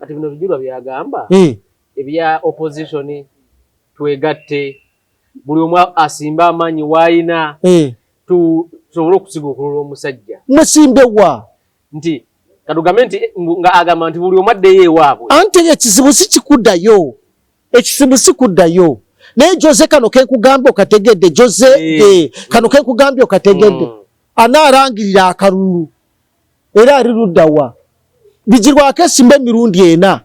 Kati bino Bigirwa byagamba ebya opposition, twegatte, buli omu asimbe amaanyi waayina, tusobole okusiga okulula omusajja. Musimbe wa? Nti katugambe nti nga agamba nti buli omu addeyo ewaabwe. Anti ekizibu si kikuddayo, ekizibu si kuddayo, naye Jose, kano kenkugambye okategedde, Jose? Kano kenkugambye okategedde? Anaalangirira akalulu era ali luddawa? Bigirwako esimba emirundi ena,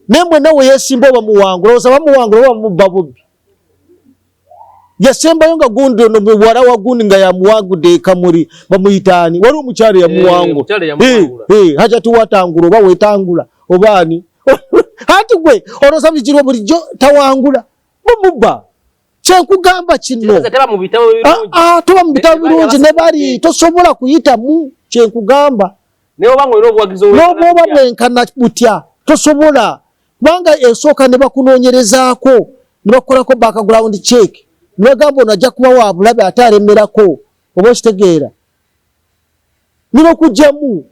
naye mwenna we yeesimba oba muwangula, oza bamuwangula oba bamubba bubbi. Yasembayo nga gundi ono muwala wa gundi nga yamuwangudde ekamuli, bamuyitaani, waliwo omukyalo yamuwangula. Omukyala yamuwangula. Hajati watangula oba wetangula oba ani? Anti gwe olowooza Bigirwa bulijjo tawangula? Bamubba. Kyenkugamba kino. Kitegeeza teba mu bitabo birungi. Ah, ah, toba mu bitabo Ne bali birungi ne bali abasabye. Tosobola kuyitamu, kyenkugamba. Naye oba ng'olina obuwagizi n'obwoba bwenkana butya, tosobola, kubanga esooka ne bakunoonyerezaako, ne bakukolako background check, ne bagamba ono ajja kuba wa bulabe ate alemerako, oba okitegeera, ne bakugyamu.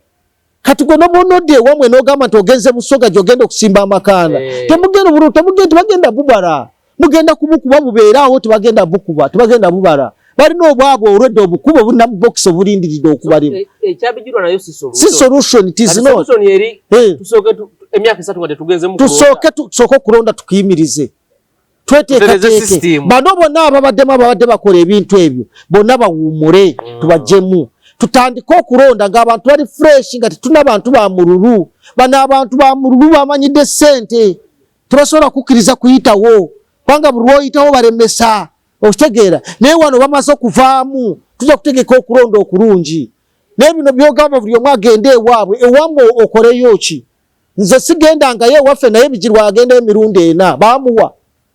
Kati gwe nobonodde ewamwe n'ogamba nti ogenze Busoga gy'ogenda okusimba amakaana. Temugenda obululu, temugenda, tebagenda bubala, mugenda kubukuba bubeere awo, tebagenda bukuba, tebagenda bubala. Balina obwabwe olwedde, obukuba obulina mu bokisi obulindiridde okubalima. Ekya Bigirwa nayo si solution. Si solution, it is Kati not. Solution eri tusooke emyaka 3 nga tetugenze mu kulonda. Tusooke okulonda, tukiyimirize, tweteekateeke. Tutereze system. Bano bonna ababaddemu, ababadde bakola ebintu ebyo bonna bawummule, tubajjemu, tutandike okulonda ng'abantu bali fresh, nga tetulina bantu ba mululu. Bano abantu ba mululu bamanyidde ssente, tebasobola kukkiriza kuyitawo, kubanga buli lwoyitawo balemesa, okitegeera? Naye wano bamaze okuvaamu, tujja kutegeka okulonda okulungi. Naye bino byogamba buli omu agende ewaabwe, ewammwe okoleyo ki? Nze sigendangayo ewaffe, naye Bigirwa agenda emirundi ena, bamuwa.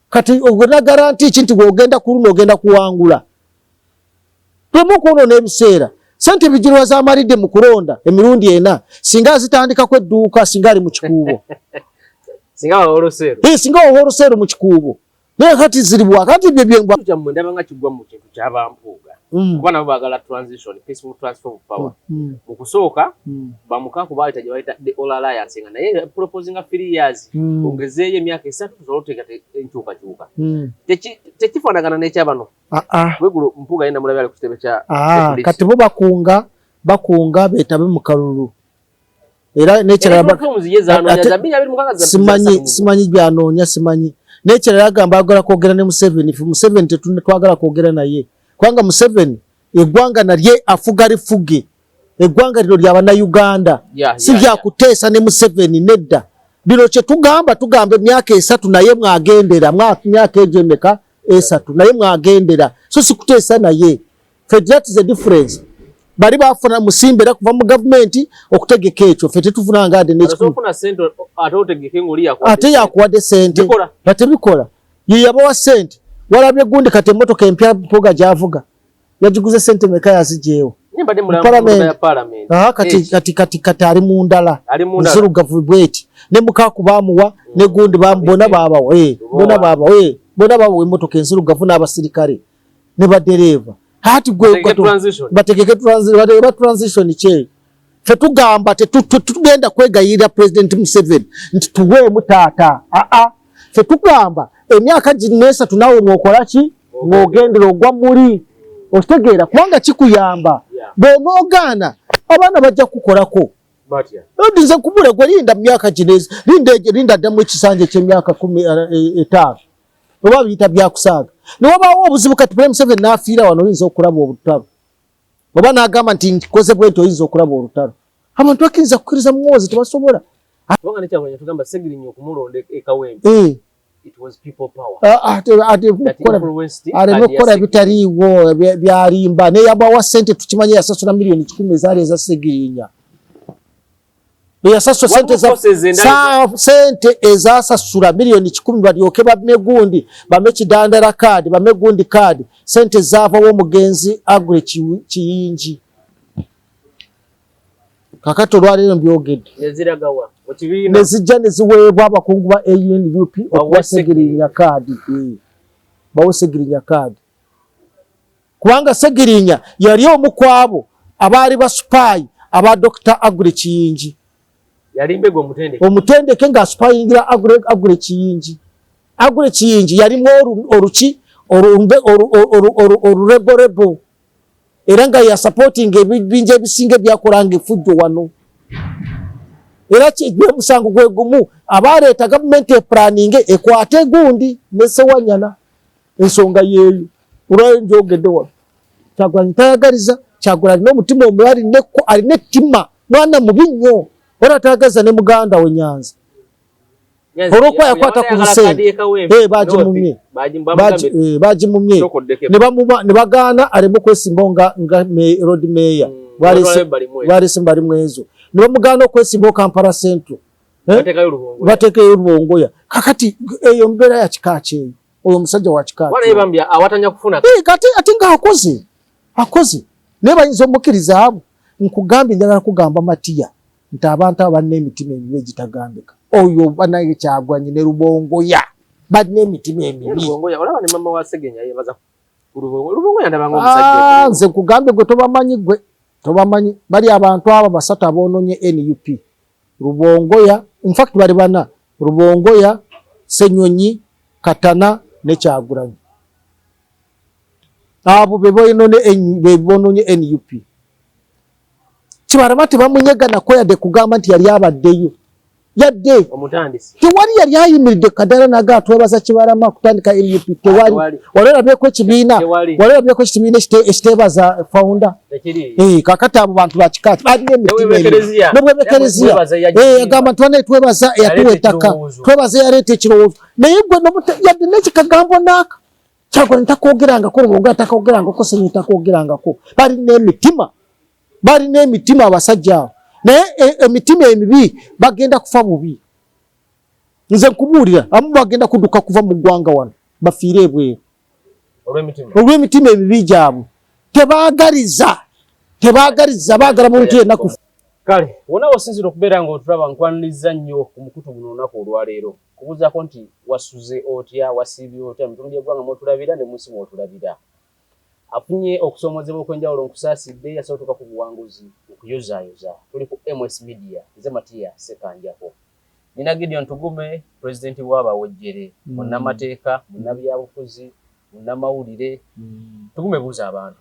Kati ogona guarantee ki nti bw'ogenda ku luno ogenda kuwangula? Tuleme okwonoona ebiseera. Sente Bigirwa zamalidde mu kulonda emirundi ena, singa azitandikako edduuka, singa ali mu Kikuubo. Singa wa wholesale. Singa wa wholesale mu Kikuubo, naye kati ziribwa kati bye byengwa. Kyammwe ndaba nga kiggwa mu kintu kyabampuuga, kuba nabo baagala transition, peaceful transfer of power. Mu kusooka bamukaku baayita gye bayita the All Alliance, nga naye proposinga 3 years, ongezeeyo emyaka 3 tusobole okuteeka enkyukakyuka. Tekifaanagana n'ekyabano. Ah, ah. Wegulu Mpuuga ye namulabye ali ku kitebe kya Ah, poliisi. Kati bo bakunga beetabe mu kalulu, era n'ekirala Reforms ye zanoonya za 2026 simanyi, simanyi byanoonya, simanyi. N'ekirala agamba agala kwogera ne Museveni. Ffe Museveni tetwagala kwogera naye, kubanga Museveni eggwanga nalye afuga lifuge. Eggwanga lino lya Bannayuganda, si lyakuteesa ne Museveni, nedda. Bino kyetugamba, tugamba emyaka 3, naye mwagendera myaka egyo emeka? 3, naye mwagendera, so si kuteesa naye. Ffe, that is the difference. Bali bafuna musimbe era kuva mu gavumenti okutegeka ekyo, ffe tetufunanga ade Osobola okufuna ssente ate otegeke ng'oli yakuwadde ate ssente. Yakuwadde sente. Bikola. Nga tebikola, ye yabawa sente. Walabye gundi kati emmotoka empya Mpuuga gy'avuga yagiguze sente meka? Yazigyewo? Naye mbadde mulaba mu Parliament. mmotoka ya parliament. Ah, kati, kati ali mu ndala. Ali mu ndala. Nzirugavu bweti, ne Mukaaku bamuwa, ne gundi bona babawa, bona babawa, bona babawa emmotoka enzirugavu n'abasirikale ne badereeva. Ati gwe Bategeke transition. Bategeke bategeke transition kye ffe tugamba tetugenda kwegayirira President Museveni nti tuweemu taata. Aa, ffe tugamba emyaka gino 3 naawe ng'okola ki, ng'ogendera ogwa muli, okitegeera? Kubanga kikuyamba. Bw'onoogaana, abaana bajja kukukolako. Batya? Odi nze nkubule gwe, linda mu myaka gino linda linda ddamu ekisanja eky'emyaka 15 oba biyita byakusaaga, ne wabaawo obuzibu. Kati President Museveni n'afiira wano, oyinza okulaba olutalo, oba n'agamba nti nkikoze bwe nti, oyinza okulaba olutalo. Abantu bakkiriza kukkiriza muwozi, tebasobola. Kubanga nekyamanya tugamba Segirinya okumulonda e Kawempe. It was people power. Ah, ah, That influenced aleme Adi okukola Segirinya. Ebitaliiwo byalimba. Naye yabawa sente, tukimanye yasasula miliyoni 100 ezaali eza Segirinya. Eyasasula sente Waliwo forces endala. Sente ezasasula miliyoni 100 balyoke bame gundi, bame Kidandala kaadi, bame gundi kaadi, sente zaavawo omugenzi Agre Kiyingi. Kakati olwaleero mbyogedde. Neziragawa mu kibiina? Nezijja neziweebwa abakungu ba ANUP okuwa Bawe Segirinya kaadi, bawe Segirinya kaadi, kubanga Segirinya yali omu ku abo abaali ba spy aba Dr. Agre Kiyingi. Yali mbega omutendeke. Omutendeke ng'asupayingira Aggrey Kiyingi. Aggrey Kiyingi yalimu oluki olureborebo era nga yasupportinga ebibinja ebisinga ebyakolanga effujjo wano. Era omusango gwe gumu abaleeta gavumenti epulaninge ekwate gundi ne Ssewanyana. Ensonga yeeyo olwayo njogedde wano. Kyagulanyi tayagaliza, Kyagulanyi alina omutima omubi, alina ettima, mwana mubi nnyo, era tayagaliza ne muganda we Nyanzi. Olw'okuba yakwata ku busente bagimumye, bagimumye ne bagaana aleme okwesimbawo nga road mayor bwalese Balimwezo, ne bamugaana okwesimbawo Kampala Central, bateekayo Lubongoya. Kakati eyo mbeera ya kika kyeyo, oyo omusajja wa kika kati ate ng'akoze akoze naye bayinza omukkiriza abo. Nkugambye, njagala kugamba Matiya nti abantu abo balina emitima emibi egitagambika. Oyo banaye Kyagulanyi ne Lubongoya balina emitima emibi. Nze nkugambye gwe tobamanyi, gwe tobamanyi. Bali abantu abo basatu aboononye NUP, Lubongoya, in fact bali bana, Lubongoya, Ssenyonyi, Katana ne Kyagulanyi. Abo be boononye NUP. Kibalama tebamunyega nako yadde kugamba nti yali abaddeyo, yadde tewali yali ayimiridde kadala naga twebaza Kibalama kutandika NUP. Tewali wali olabyeko ekibiina, wali olabyeko ekibiina ekiteebaza founder. Kakati abo bantu bakika balina emitima emibi nobwebekereziya agamba nti banaye twebaza eyatuwa ettaka, twebaza eyaleeta ekirowoozo, naye gwe yadde nekikagambo naaka Kyagulanyi takwogerangako, Lubongoya takwogerangako, Ssennyonyi takwogerangako. Balina emitima, balina emitima abasajja abo, naye emitima emibi bagenda kufa bubi. Nze nkubuulira, abamu bagenda kudduka kuva mu ggwanga wano bafiire ebweru olw'emitima emibi gyabwe. Tebaagaliza, tebaagaliza, baagala muntu yenna kufa. Kale wonna wosinzira okubeera ng'otulaba, nkwaniriza nnyo ku mukutu guno olunaku olwaleero kubuuzaako nti wasuze otya, wasiibye otya, mu bitundu by'eggwanga mw'otulabira ne mu nsi mw'otulabira. Afunye okusoomozebwa okw'enjawulo, nkusaasidde, yasobola otuuka ku buwanguzi. Okuyozaayoza tuli ku MS Media, nze Matiya Ssekanjako. Nina Gideon Tugume, pulezidenti w'Abawejjere, munnamateeka, munnabyabufuzi, munnamawulire. Tugume, buuza abantu.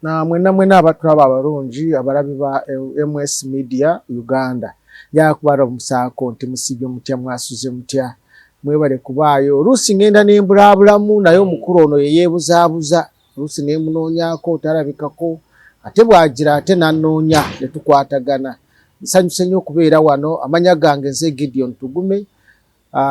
Na mwena mwena abatulaba abalungi, abalabi ba MS Media Uganda, njagala kubalamusaako nti musiibye mutya, mwasuze mutya, mwebale kubaayo. Oluusi ngenda nembulaabulamu, naye omukulu ono ye yeebuzaabuza, oluusi nemunoonyaako talabikako, ate bw'agira ate n'annoonya ne tukwatagana. Nsanyuse nnyo okubeera wano. Amanya gange nze Gideon Tugume,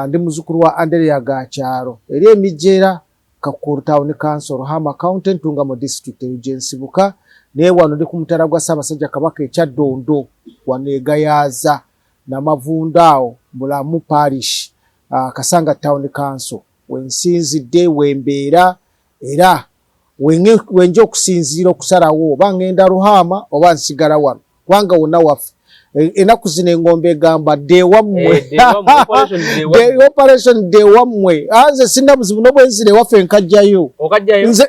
ndi muzzukulu wa Andereya Gakyalo eri Emijjeera, Kakuru Town Council, Ruhama County, Ntungamo District, eyo gye nsibuka. Naye wano ndi ku mutala gwa Ssaabasajja Kabaka e Kyaddondo, wano e Gayaza Namavunda awo Mulamu Parish, Kasanga Town Council we nsinzidde, we mbeera era wenja okusinziira okusalawo oba ngenda Ruhama oba nsigala wano, kubanga wonna waffe. Ennaku zino engombe egamba ddeewammwe, operation ddeewammwe. Nze sinna buzibu n'obwenzira ewaffe nkajjayo,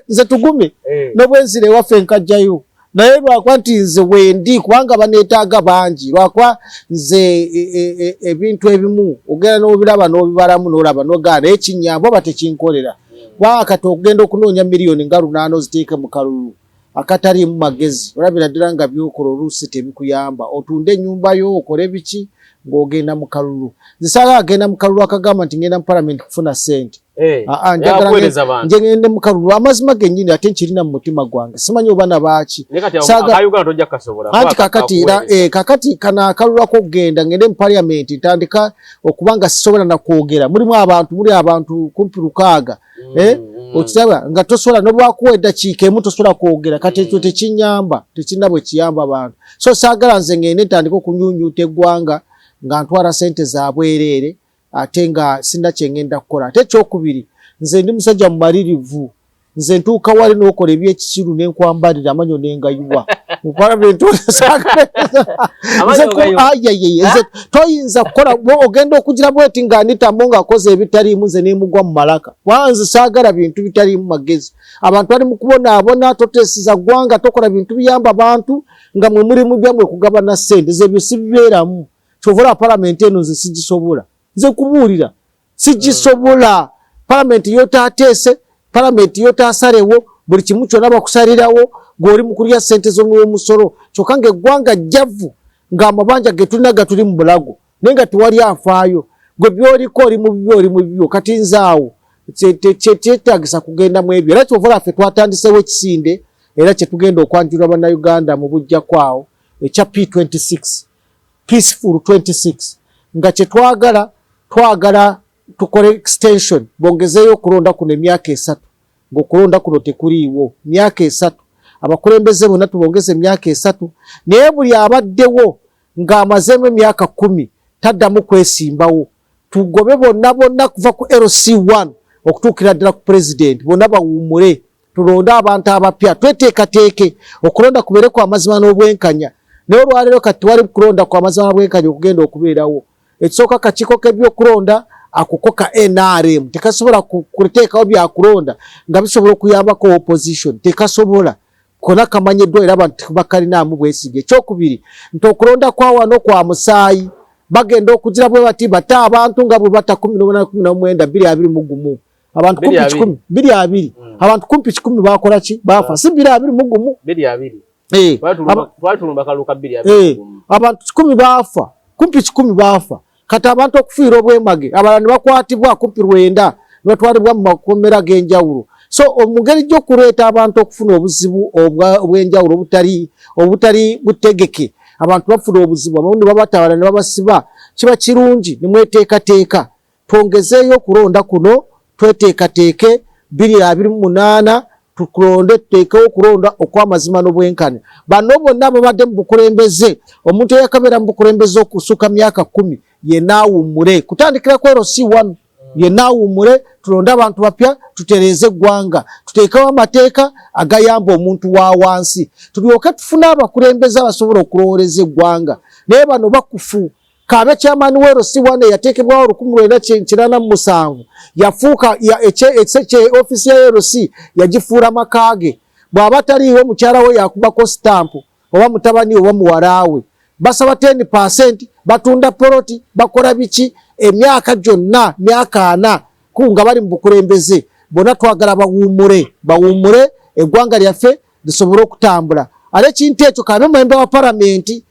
nze Tugume n'obwenzira ewaffe nkajjayo, naye lwakuba nti nze wendi kubanga baneetaaga bangi, lwakuba nze ebintu ebimu ogenda n'obiraba n'obibalamu n'olaba n'ogaa, naye kinyamba oba tekinkolera, kubanga kati okugenda okunoonya miliyoni nga 8 oziteeke mu kalulu akataliimu magezi, olabira ddala nga byokola oluusi tebikuyamba. Otunde ennyumba yo, okole biki ng'ogenda mu kalulu? Nze saagala agenda mu kalulu akagamba nti ngenda mu palamenti kufuna ssente. Nje ngende mu kalulu amazima gennyini, ate nkirina mu mutima gwange, simanyi oba nabaaki. Anti kakati era kakati kano akalulu ak'okugenda ngende mu parliament ntandika okuba nga sisobola nakwogera, mulimu abantu, muli abantu kumpi 600, okiraba nga tosobola nobwakuwa eddakiika emu tosobola kwogera. Kati ekyo tekinyamba, tekirina bwe kiyamba abantu. So saagala nze ngende ntandika okunyuunyuuta eggwanga nga ntwala sente zabwereere ate nga sinna kyengenda kukola. Ate ekyokubiri, nze ndi musajja mumalirivu. Nze ntuuka wali n'okola ebyekisiru nenkwambalira amanyo nengayiwa. Nze toyinza kukola ogenda okugira bweti nga nitamu ng'akoze ebitaliimu, nze nemugwa mu malaka, kubanga nze saagala bintu bitaliimu magezi. Abantu bali mu kubonaabona, toteesiza ggwanga, tokola bintu biyamba bantu nga mwe mulimu byammwe kugabana ssente. Ze ebyo sibibeeramu. Kyova olaba palamenti eno nze sigisobola, nze kubuulira sigisobola. Palamenti yotateese, palamenti yotasalewo, buli kimu kyona bakusalirawo, gwoli mukulya sente z'omuwomusolo, kyokka ng'eggwanga jjavu, ng'amabanja getulina gatuli mu bulago, naye nga tewali afaayo. Gwe byoliko oli mu bibyo, oli mu bibyo. Kati nze awo kyetagisa kugenda mu ebyo. Era kyova olaba ffe twatandiseewo ekisinde, era kyetugenda okwanjulira Bannayuganda mu bujja kwawo, ekya P26, Peaceful 26, nga kyetwagala, twagala tukole extension, bongezeeyo okulonda kuno emyaka 3, ng'okulonda kuno tekuriiwo myaka 3. Abakulembeze bonna tubongeze emyaka 3, naye buli abaddewo ng'amazeemu emyaka 10 taddamu kwesimbawo. Tugobe bonna bonna kuva ku LC1 okutuukira ddala ku pulezidenti, bonna bawummule, tulonde abantu abapya, tweteekateeke okulonda kubeere kwa mazima n'obwenkanya. Naye olwaleero kati tewali kulonda kwa mazima n'obwenkanya okugenda okubeerawo. Ekisooka, akakiiko k'ebyokulonda ako ka NRM tekasobola kuteekawo byakulonda nga bisobola okuyambako opposition, tekasobola. Kona kamanyiddwa era abantu tebakalinaamu bwesige. Ekyokubiri nti okulonda kwa wano kwa musaayi, bagenda okugira bwe bati bata abantu nga bwe bata 18, 19, 2021, abantu kumpi 100, 20. Abantu kumpi 100 bakola ki? Bafa. Si 2021? 20. Abantu 100 bafa, kumpi 100 bafa. Kati abantu okufiira obwemage, abalala ne bakwatibwa kumpi 9, ne batwalibwa mu makomera g'enjawulo. So omugeri gy'okuleeta abantu okufuna obuzibu obw'enjawulo obutali butegeke, abantu bafuna obuzibu, abamu ne babatawala ne babasiba. Kiba kirungi ne mweteekateeka, twongezeeyo okulonda kuno, tweteekateeke 2028 tukulonde, tuteekewo okulonda okw'amazima n'obwenkanya. Bano bonna babadde mu bukulembeze, omuntu eyakabeera mu bukulembeze okusukka myaka 10 yenna awummule, kutandikira ku LC1, yenna awummule, tulonde abantu bapya, tutereeze eggwanga, tuteekewo amateeka agayamba omuntu wa wansi, tulyoke tufune abakulembeze abasobola okulowooleza eggwanga. Naye bano bakufu. Kabe chairman wa LC1 eyateekebwawo 1987 yafuuka office ya LC yagifuula maka ge. Bw'aba taliiwo mukyala we yakubako sitampu, oba mutabani oba muwala we. Basaba 10%, batunda poloti, bakola biki emyaka gyonna, myaka 40 nga bali mu bukulembeze. Bonna twagala bawummule, bawummule eggwanga lyaffe lisobole okutambula. Ate ekintu ekyo kabe memba wa palamenti,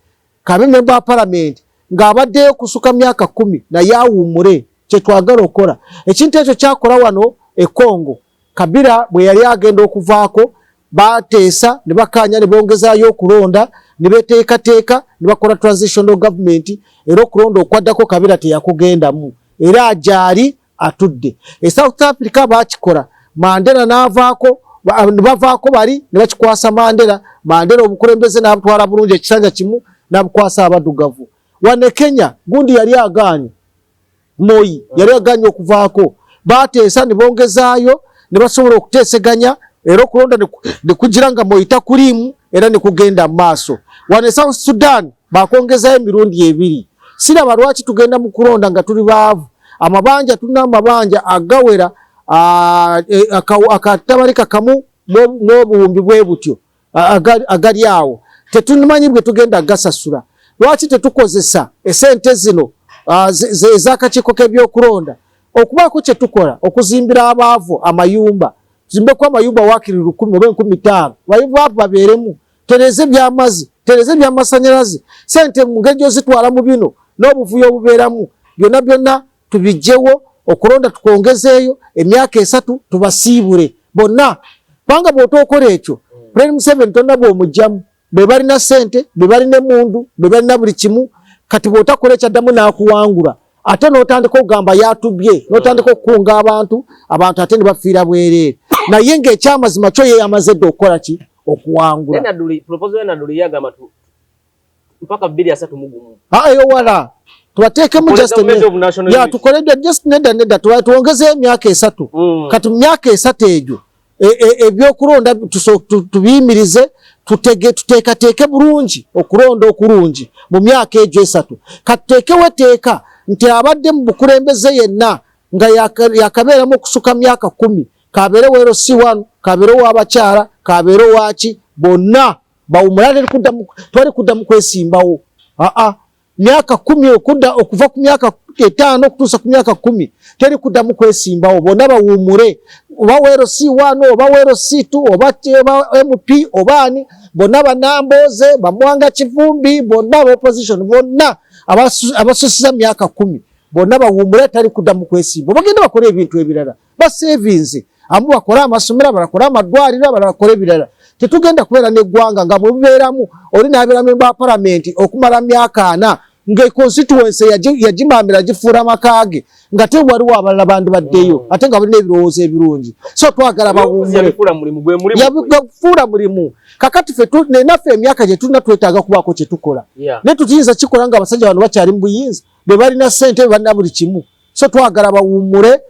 kabe memba wa palamenti ng'abaddeyo kusuka myaka 10 naye awummule, kyetwagala okukola. Ekintu ekyo kyakola wano e Congo. Kabila bwe yali agenda okuvaako, bateesa ne bakkaanya ne bongezaayo okulonda, ne beteekateeka ne bakola transitional government, era okulonda okwaddako Kabila teyakugendamu, era gyali atudde. E South Africa bakikola, Mandela n'avaako, ne bavaako bali ne bakikwasa Mandela. Mandela obukulembeze n'abutwala bulungi, ekisanja kimu n'abukwasa abaddugavu. Wano e Kenya gundi yali agaanye, Moi yali agaanye okuvaako, bateesa ne bongezaayo ne basobola okuteeseganya, era okulonda ne kugira nga Moi takuliimu, era ne kugenda mu maaso. Wano e South Sudan bakwongezayo emirundi 2. Siraba lwaki tugenda mu kulonda nga tuli baavu. Amabanja, tulina amabanja agawera akatabalika kamu n'obuwumbi bwe butyo agali awo, tetumanyi bwe tugenda gasasula. Lwaki tetukozesa esente zino ez'akakiiko k'ebyokulonda okubaako kye tukola okuzimbira abaavu amayumba? Tuzimbeko amayumba waakiri 1000 oba 5000, abaavu babeeremu, tereze eby'amazzi, tereze eby'amasannyalaze. Sente mu ngeri gy'ozitwala mu bino n'obuvuyo obubeeramu byonna byonna tubijjewo, okulonda tukwongezeeyo emyaka 3, tubasiibule bonna. Kubanga bw'otookola ekyo, President Museveni tonna bw'omugyamu, be balina ssente, be balina emmundu, be balina buli kimu. Kati bw'otakola ekyaddamu n'akuwangula, ate n'otandika okugamba yatubye, n'otandika okukunga abantu, abantu ate ne bafiira bwereere. Naye ng'ekyamazima kyo ye yamaze dda okukola ki? Okuwangula. Mpaka 2031. Eyo wala tubateekemu just ya tukoledde just nedda nedda, tuwongezeyo emyaka 3. Kati mu myaka 3 egyo ebyokulonda tubiyimirize, tuteekateeke bulungi okulonda okulungi mu myaka egyo 3. Kati tuteekewo etteeka nti abadde mu bukulembeze yenna nga yakabeeramu okusuka myaka 10, kabeere wa LC1, kabeere ow'abakyala, kabeere owaki, bonna bawummula, twali kuddamu kwesimbawo. Myaka 10 okudda, okuva ku myaka 5 okutuusa ku myaka 10, teri kuddamu kwesimbawo. Bonna bawummule, oba LC1 oba LC2 oba MP oba ani, bonna banambooze, bamwanga Kivumbi, bonna aba opposition bonna abasusiza myaka 10, bonna bawummule, teri kuddamu kwesimba. Bagenda bakole ebintu ebirala, basevinze amu, bakole amasomero, bakole amadwaliro, abalala bakole ebirala. Tetugenda kubeera n'eggwanga nga bwe bubeeramu oli n'abeera memba wa palamenti okumala myaka 40 nga constituency yagimamira gifuula maka ge, nga te waliwo abalala bandibaddeyo ate nga balina ebirowoozo ebirungi. So twagala bawummule. Yafuula mulimu. Kakati ffe naffe emyaka gye tulina twetaaga kubaako kye tukola, naye tutuyinza kikola nga abasajja bano bakyali mu buyinza, be balina ssente, be balina buli kimu. So twagala bawummule,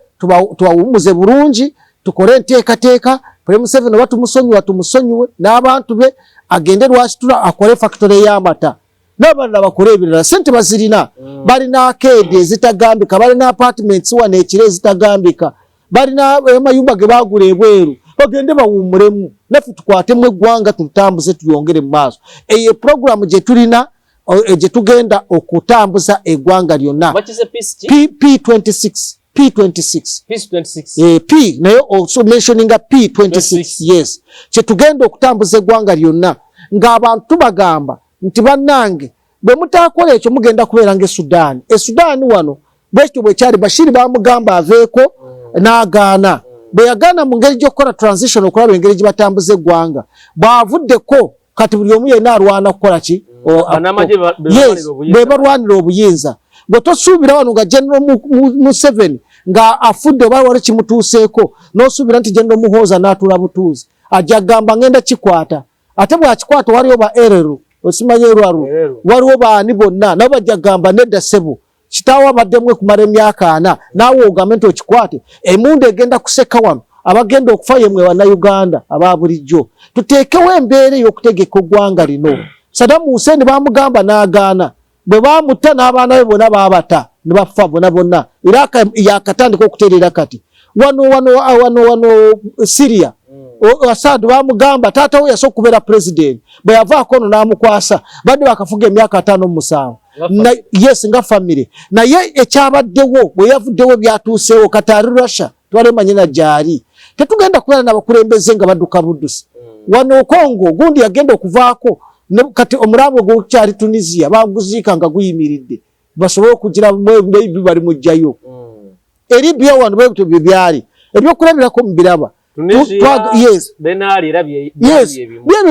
tubawummuze bulungi, tukole enteekateeka. President Museveni oba tumusonyiwa, tumusonyiwe n'abantu be, agende Lwakitula akole factory y'amata, n'abalala bakole ebirala. Sente bazirina. Balina arcade ezitagambika, balina apartments wano ekiro ezitagambika, balina amayumba ge baagula ebweru. Bagende bawummulemu, naffe tukwatemu eggwanga tulitambuze, tuyongere mu maaso. Eyo puroguramu gye tulina gye tugenda okutambuza eggwanga lyonna. P26, P26. P26. P naye also mentioninga P26, yes, kyetugenda okutambuza eggwanga lyonna, ng'abantu tubagamba nti bannange, bwe mutaakola ekyo mugenda kubeera nga Esudaani. Esudaani wano bwekityo bwekyali. Bashiri bamugamba aveeko n'agaana. Bwe yagaana mu ngeri gy'okukola transition, okulaba engeri gye batambuza eggwanga, bw'avuddeko kati buli omu yenna alwana kukola ki? Yes, be balwanira obuyinza. Gwe tosuubira wano nga General Museveni nga afudde oba wali kimutuuseeko, n'osuubira nti General Muhoozi anaatuula butuuzi. Ajja kugamba ngenda kikwata, ate bw'akikwata waliwo ba ereru, osimanyi erwaru, waliwo baani bonna nabo bajja kugamba nedda ssebo, kitaawo abaddemu okumala emyaka 40, naawe ogambe nti okikwate. Emundu egenda kuseka wano, abagenda okufa yemwe Bannayuganda aba bulijjo. Tuteekewo embeera ey'okutegeka eggwanga lino. Saddam Hussein bamugamba n'agaana. Bwe bamutta n'abaana be bonna baabata ne bafa bonna bonna. Iraq yakatandika okutereera kati. Wano wano wano wano Syria, Assad bamugamba, taata we yasooka okubeera president, bwe yavaako ono n'amukwasa, badde bakafuga emyaka 57. Yes, nga family. Naye ekyabaddewo bwe yavuddewo byatuuseewo kati ali Russia, twalemanye na gyali. Tetugenda kubeera n'abakulembeze nga badduka buddusi. Wano Congo gundi yagenda okuvaako kati omulambo gukyali Tunisia, baguziika nga guyimiridde basobole okugira maybe bali mujjayo. E Libya wano bwe bye byali ebyokulabirako mubiraba. Byebyo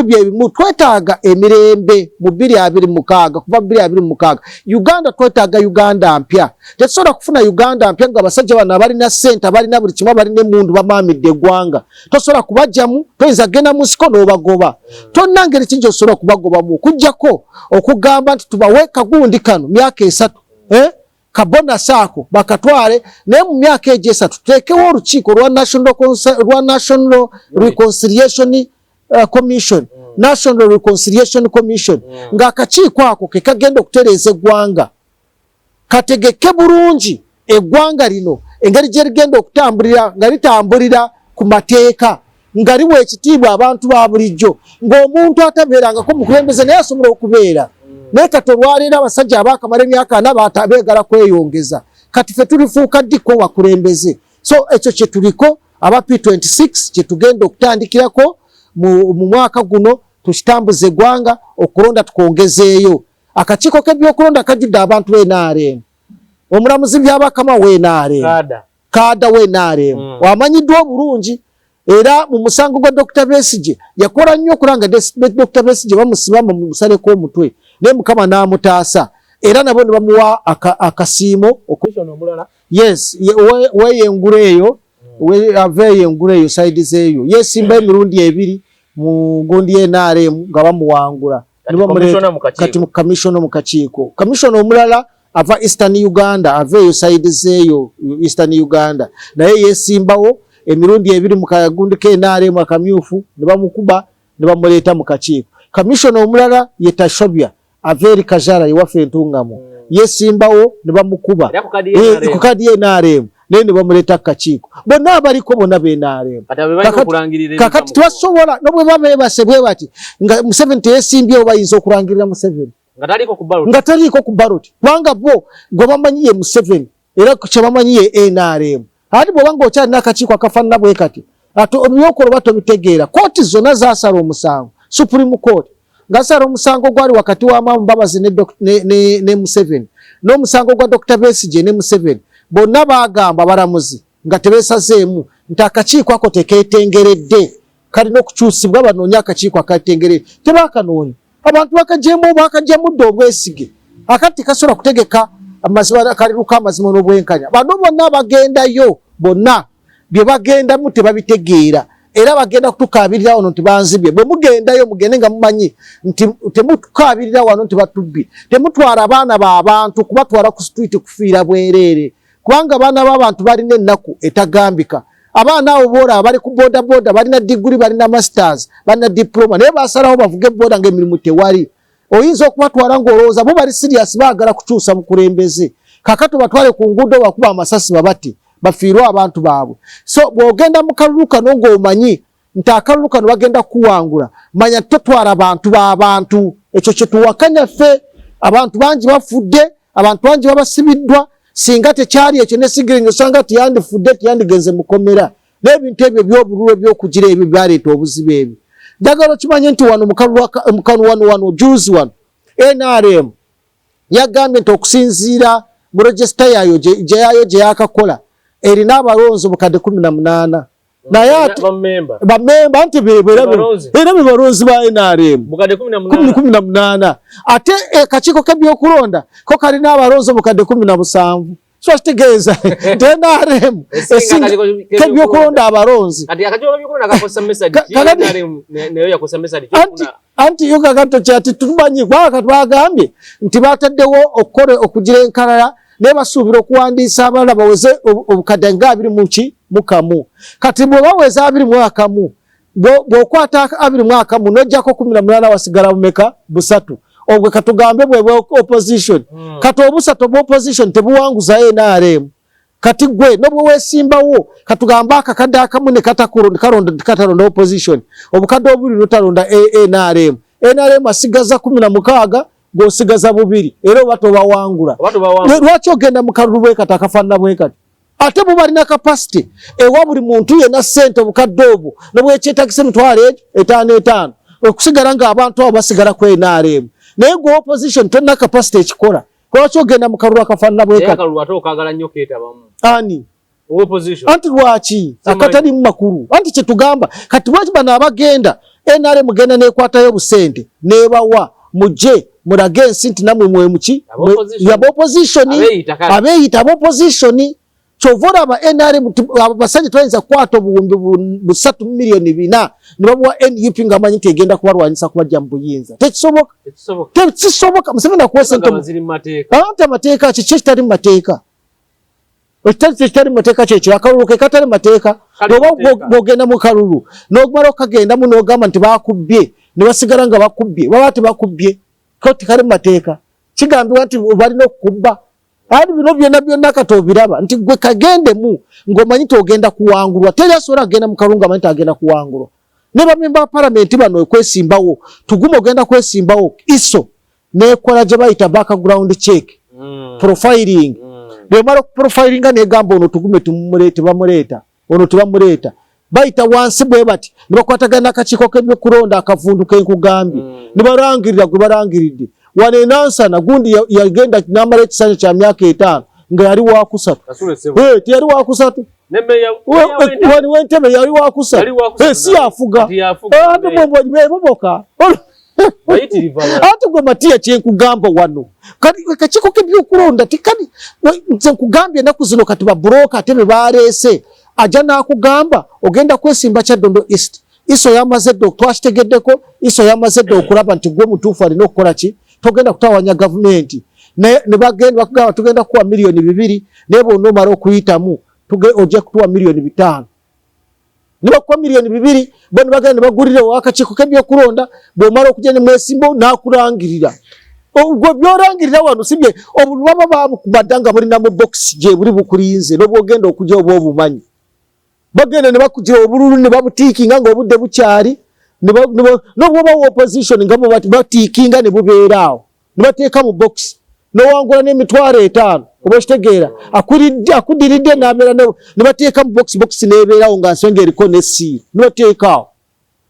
byebimu. Twetaaga emirembe mu 2026. Kuva 2026 Uganda, twetaaga Uganda mpya. Tetusobola kufuna Uganda mpya nga abasajja bano abalina ssente, abalina buli kimu, abalina emundu bamaamidde eggwanga. Tosobola kubajjamu, toyinza kugenda mu nsiko n'obagoba. Tonna ngeri ki gyosobola kubagobamu okugjako okugamba nti tubawe kagundi kano myaka 3, eh? Kabonasi ako bakatwale, naye mu myaka egyo 3 tuteekewo olukiiko lwa National Reconciliation Commission, National Reconciliation Commission, ng'akakiiko ako ke kagenda okutereeza eggwanga, kategeke bulungi eggwanga lino engeri gye ligenda okutambulira, nga litambulira ku mateeka, nga liwa ekitiibwa abantu ba bulijjo, ng'omuntu atabeerangako mukulembeze naye asobola okubeera. Naye kati olwaleero abasajja abaakamala emyaka 40 beegala kweyongeza. Kati ffe tulifuuka ddiko wakulembeze? So ekyo kye tuliko aba P26, kye tugenda okutandikirako mu mwaka guno, tukitambuza eggwanga. Okulonda tukwongezeeyo. Akakiiko k'ebyokulonda kajjudde abantu b'NRM. Omulamuzi Byabakama w'NRM, cadre w'NRM, amanyiddwa obulungi, era mu musango gwa Dr. Besigye yakola nnyo okulanga Dr. Besigye bamusiba bamusaleko omutwe, naye Mukama n'amutaasa, era nabo ne bamuwa akasiimo. Yes, weyengula eyo, ava eyo engula eyo side zeeyo, yesimba emirundi ebiri mu gundi NRM nga bamuwangula. Kati mu commissioner mu kakiiko, commissioner omulala ava Eastern Uganda, ava eyo side zeeyo Eastern Uganda, naye yesimbawo emirundi ebiri mu kagundi ke NRM akamyufu, ne bamukuba ne bamuleeta mu kakiiko. Commissioner omulala ye Tashobya, ava eri Kajara ewaffe Entungamo, yesimbawo ne bamukuba ku kadi NRM, naye ne bamuleeta ku kakiiko. Bonna abaliko bonna be NRM. Kakati tebasobola, nobwe baba beebase bwe bati nga Museveni teyesimbyewo, bayinza okulangirira Museveni? Nga taliiko ku ballot, kubanga bo gwe bamanyi ye Museveni era kyebamanyi ye NRM. Ate bw'oba ng'okyalina akakiiko akafaanana bwe kati, ate ebyokola oba tobitegeera. Kooti zonna zaasala omusango, Supreme Court ngasala omusango gwali wakati wa Amama Mbabazi ne Museveni n'omusango gwa Dr. Besigye ne Museveni, bonna baagamba abalamuzi nga tebeesazeemu nti akakiiko ako tekeetengeredde, kalina okukyusibwa, banoonye akakiiko akatengeredde. Tebakanoonya, abantu bakagyemu, bakagyamu dda obwesige. Akati tekasobola kutegeka amazima, kaliruka amazima n'obwenkanya. Bano bonna bagendayo, bonna bye bagendamu tebabitegeera, era bagenda kutukaabirira wano nti banzibye. Bwe mugendayo mugende nga mumanyi nti temutukaabirira wano nti batubbye. Temutwala abaana b'abantu kubatwala ku street kufiira bwereere, kubanga abaana b'abantu balina ennaku etagambika. Abaana abo boolaba bali ku boda boda, balina diguri, balina masters, balina diploma, naye basalawo bavuge boda ng'emirimu tewali. Oyinza okubatwala ng'olowooza bo bali serious, baagala kukyusa bukulembeze. Kakati obatwale ku nguudo bakuba amasasi babate, bafiirwe abantu baabwe. So bw'ogenda mu kalulu kano ng'omanyi nti akalulu kano bagenda kuwangula, manya totwala bantu b'abantu. Ekyo kye tuwakanya ffe. Abantu bangi bafudde, abantu bangi babasibiddwa. Singa tekyali ekyo ne Sigiringi osanga tiyandifudde, tiyandigenze mukomera. N'ebintu ebyo eby'obululu ebyokugira ebyo byaleeta obuzibu. Ebyo njagala okimanye nti wano mukalulu wano wano juzi wano NRM yagambye nti okusinziira mu register yayo gyeyayo gye yakakola erina abalonzi 18,000, naye ate bamemba nti era be balonzi ba NRM 18, ate akakiiko k'ebyokulonda ko kalina abalonzi 17,000. So kitegeeza nti NRM esinga k'ebyokulonda abalonzi. Anti yo kakato kyati tumanyi, kubanga kati bagambye nti bataddewo okukola okugira enkalala, naye basuubira okuwandiisa abalala baweze obukadde nga abiri mu kamu. Kati bwe baweza 21, bw'okwata 21 n'oggyako 18, wasigala bumeka? Busatu. Obwe katugambe bwe bwa opposition. Kati obusatu obwa opposition tebuwanguza NRM. Kati gwe nobwe weesimbawo, katugambe akakadde akamu ne katalonda opposition, obukadde obubiri notalonda NRM, NRM asigaza 16, gw'osigaza bubiri, era oba tobawangula. Lwaki ogenda mu kalulu bwe kati akafaanana bwe kati, ate bo balina capacity ewa buli muntu yenna ssente obukadde obwo nobwekyetagisa 5,000 etaano okusigala ng'abantu abo basigala ku NRM, naye gwe opposition tolina capacity ekikola. Lwaki ogenda mu kalulu akafaanana bwe kati? Ani anti lwaki akatalimu makulu? Anti kyetugamba kati, lwaki bano abagenda NRM genda nekwatayo obusente nebawa, mujje mulage ensi nti namwe mwemuki yaba opposition, abeeyita aba opposition. Kyova olaba NRM abasajja tebayinza kukwata 3 miliyoni 400 ne babuwa NUP nga amanyi nti egenda kubalwanyisa kubajja mu buyinza. Tekisoboka, tekisoboka. Museveni akuwa sente anti amateeka kiki ekitali mu mateeka? Ekitali mu mateeka kyekiro akalulu ke katali mu mateeka. Oba bw'ogenda mu kalulu n'omala okagendamu n'ogamba nti bakubbye, ne basigala nga bakubbye, baba tebakubbye ko tekali mu mateeka. Kigambibwa nti balina okukubba. Ati bino byonna byonna kati obiraba nti gwe kagendemu ng'omanyi nti ogenda kuwangulwa. Teri asobola kugenda mu kalulu ng'amanyi nti agenda kuwangulwa. Ne bamemba ba palamenti bano okwesimbawo, tugume ogenda kwesimbawo, ISO nekola gye bayita background check, profiling. Bwemala okuprofilinga negamba ono tugume tumuleete, bamuleeta, ono tebamuleeta. Bayita wansi bwe bati ne bakwatagana n'akakiiko k'ebyokulonda akavundu kenkugambye, ne balangirira gwe balangiridde. Wano enansana gundi yagenda n'amala ekisanja kya myaka 5 nga yali wakusatu, teyali wakusatu. Wali w'entebe yali wakusatu, si yafuga ate beboboka. Ate gwe Matiya, kyenkugamba wano kakiiko k'ebyokulonda tekali. Nze nkugambye ennaku zino kati baburoka ate be baleese, ajja n'akugamba ogenda kwesimba Kyaddondo East, ISO yamaze dde, twakitegeddeko, ISO yamaze dde okulaba nti gwe mutuufu alina okukola ki, togenda kutawanya gavumenti. Ne bagenda bakugamba tugenda kukuwa miliyoni 2, naye bwonna omala okuyitamu ojja kutuwa miliyoni 5. Ne bakuwa miliyoni 2, bo ne bagenda ne bagulira owakakiiko k'ebyokulonda. Bw'omala okujja ne mwesimba n'akulangirira, gwe byolangirira wano sibye obululu baba babukubadda nga bulina mu bokisi gye buli bukulinze, n'obwogenda okujja oba obumanyi. Bagenda ne bakugira obululu ne babutiikinga ng'obudde bukyali, n'obwoba opposition nga bo batiikinga ne bubeera awo. Ne bateeka mu box nowangula n'emitwalo 50, oba okitegeera, akudiridde n'abeera ne bateeka mu box, box n'ebeerawo nga nsonga eriko ne seal, ne bateekaawo.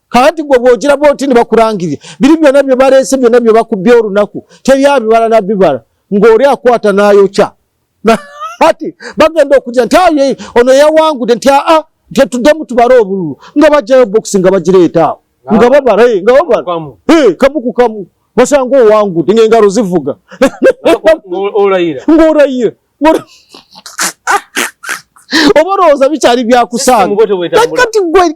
Kakati gwe bw'ogiraba oti ne bakulangirira biri byonna bye baleese, byonna bye bakubye olunaku, teri abibala nabibala, ng'oli akwata n'ayokya. Ati bagenda okujja nti aye ono yawangudde, nti aa, tetuddemu tubale obululu, nga bajjayo box nga bagireeta awo nga babala, nga babala kamu ku kamu, basanga owangudde ng'engalo zivuga. Ng'olayira. Ng'olayira oba olowooza bikyali byakusanga. Kati gwe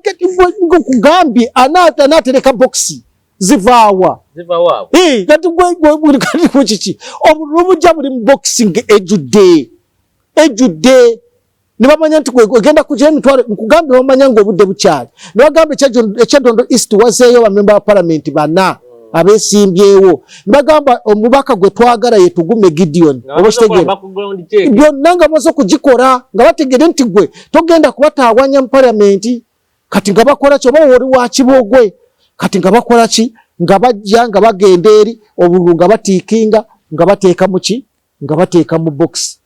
kugambye anaatereka bokisi zivaawa? Kati gwe kati kiki, obululu bujja buli mu bokisi nga ejjudde ejjudde, ne bamanya nti egenda kugira emitwalo. Nkugambye, bamanya nga obudde bukyali, ne bagamba e Kyaddondo East wazeeyo bamemba ba palamenti bana abeesimbyewo, ne bagamba omubaka gwe twagala ye Tugume Gideon, oba okitegeera, byonna nga bamaze okugikola, nga bategere nti gwe togenda kubataawanya mu palamenti. Kati nga bakola ki? Oba oli wa Kibogwe, kati nga bakola ki? Nga bajja nga bagenda eri obululu nga batiikinga, nga bateeka mu ki, nga bateeka mu box.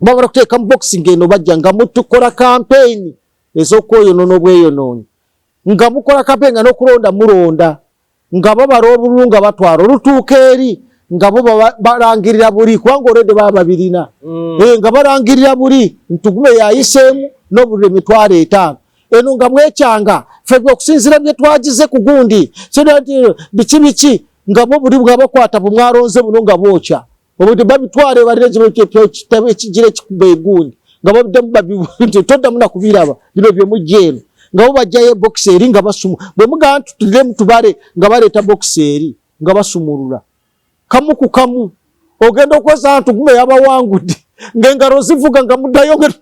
Bamala kuteeka mu box, ng'eno bajja nga mutukola kampeyini ez'okweyonoona obweyonoonyi, nga mukola kampeyini, nga n'okulonda mulonda, nga babala obululu, nga batwala olutuuka eri nga bo balangirira buli, kubanga olwedde baba babirina. Nga balangirira buli ntugume yayiseemu n'obululu 50,000 eno, nga mwekyanga ffe okusinziira bye twagize ku gundi biki biki, nga bo buli bwa bakwata bumwalonze buno nga bookya obudde babitwale balire ekigira ekikuba egundi, nga babiddamu nti toddamu nakubiraba bino byemujja eno, nga bo bajjayo ebokisi eri nga basumu. Bwe mugamba nti tuliremu tubale, nga baleeta bokisi eri nga basumulula kamu ku kamu. Ogenda okwesa ntugume yabawangudde, ng'engalo zivuga, nga muddayo 8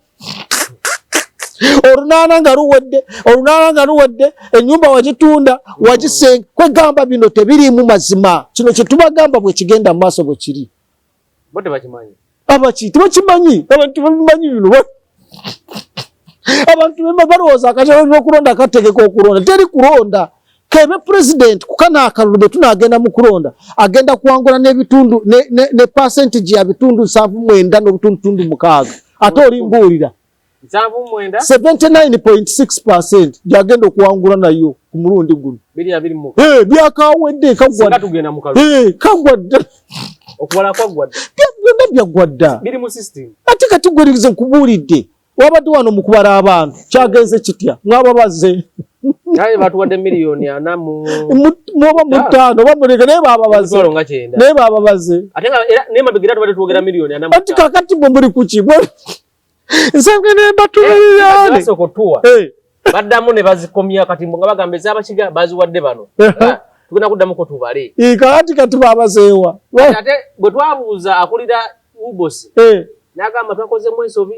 nga luwedde, 8 nga luwedde, ennyumba wagitunda, wagisenga. Kwegamba bino tebiriimu mazima. Kino kye tubagamba bwe kigenda mu maaso bwe kiri. Bo tebakimanyi. Abaki tebakimanyi, abantu tebabimanyi bino. Abantu balowooza akatabo okulonda kategeka okulonda, teri kulonda. Kebe president kukana akalulu bwe tunagenda mu kulonda, agenda kuwangula n'ebitundu ne percentage ya bitundu 79.6. Ate oli mbuulira. 79? 79.6% gyagenda okuwangula nayo ku mulundi guno. 226. Byakawedde, kaggwa. Tugenda mu kalulu. Kaggwa dda. Okubala kwaggwa dda. Byonna byaggwa dda. Biri mu system. Ate kati gwe nkubuulidde, wabadde wano mu kubala abantu kyagenze kitya? Mwababaze. Naye batuwadde miliyoni 40 mu muoba mu ttaano oba muleke, naye bababaze. Emitwalo nga 90. Naye bababaze. Ate nga era naye mabegera tubadde twogera miliyoni 40. Ati kakati mwe muli kuki? Nsanga ne mbatuulira. Basooka otuwa. Baddamu ne bazikomya, kati nga bagamba ez'abakiga baziwadde bano. Tugenda kuddamuko tubale. Kakati kati babazeewa? Ate bwe twabuuza akulira UBOS, n'agamba twakozemu ensobi.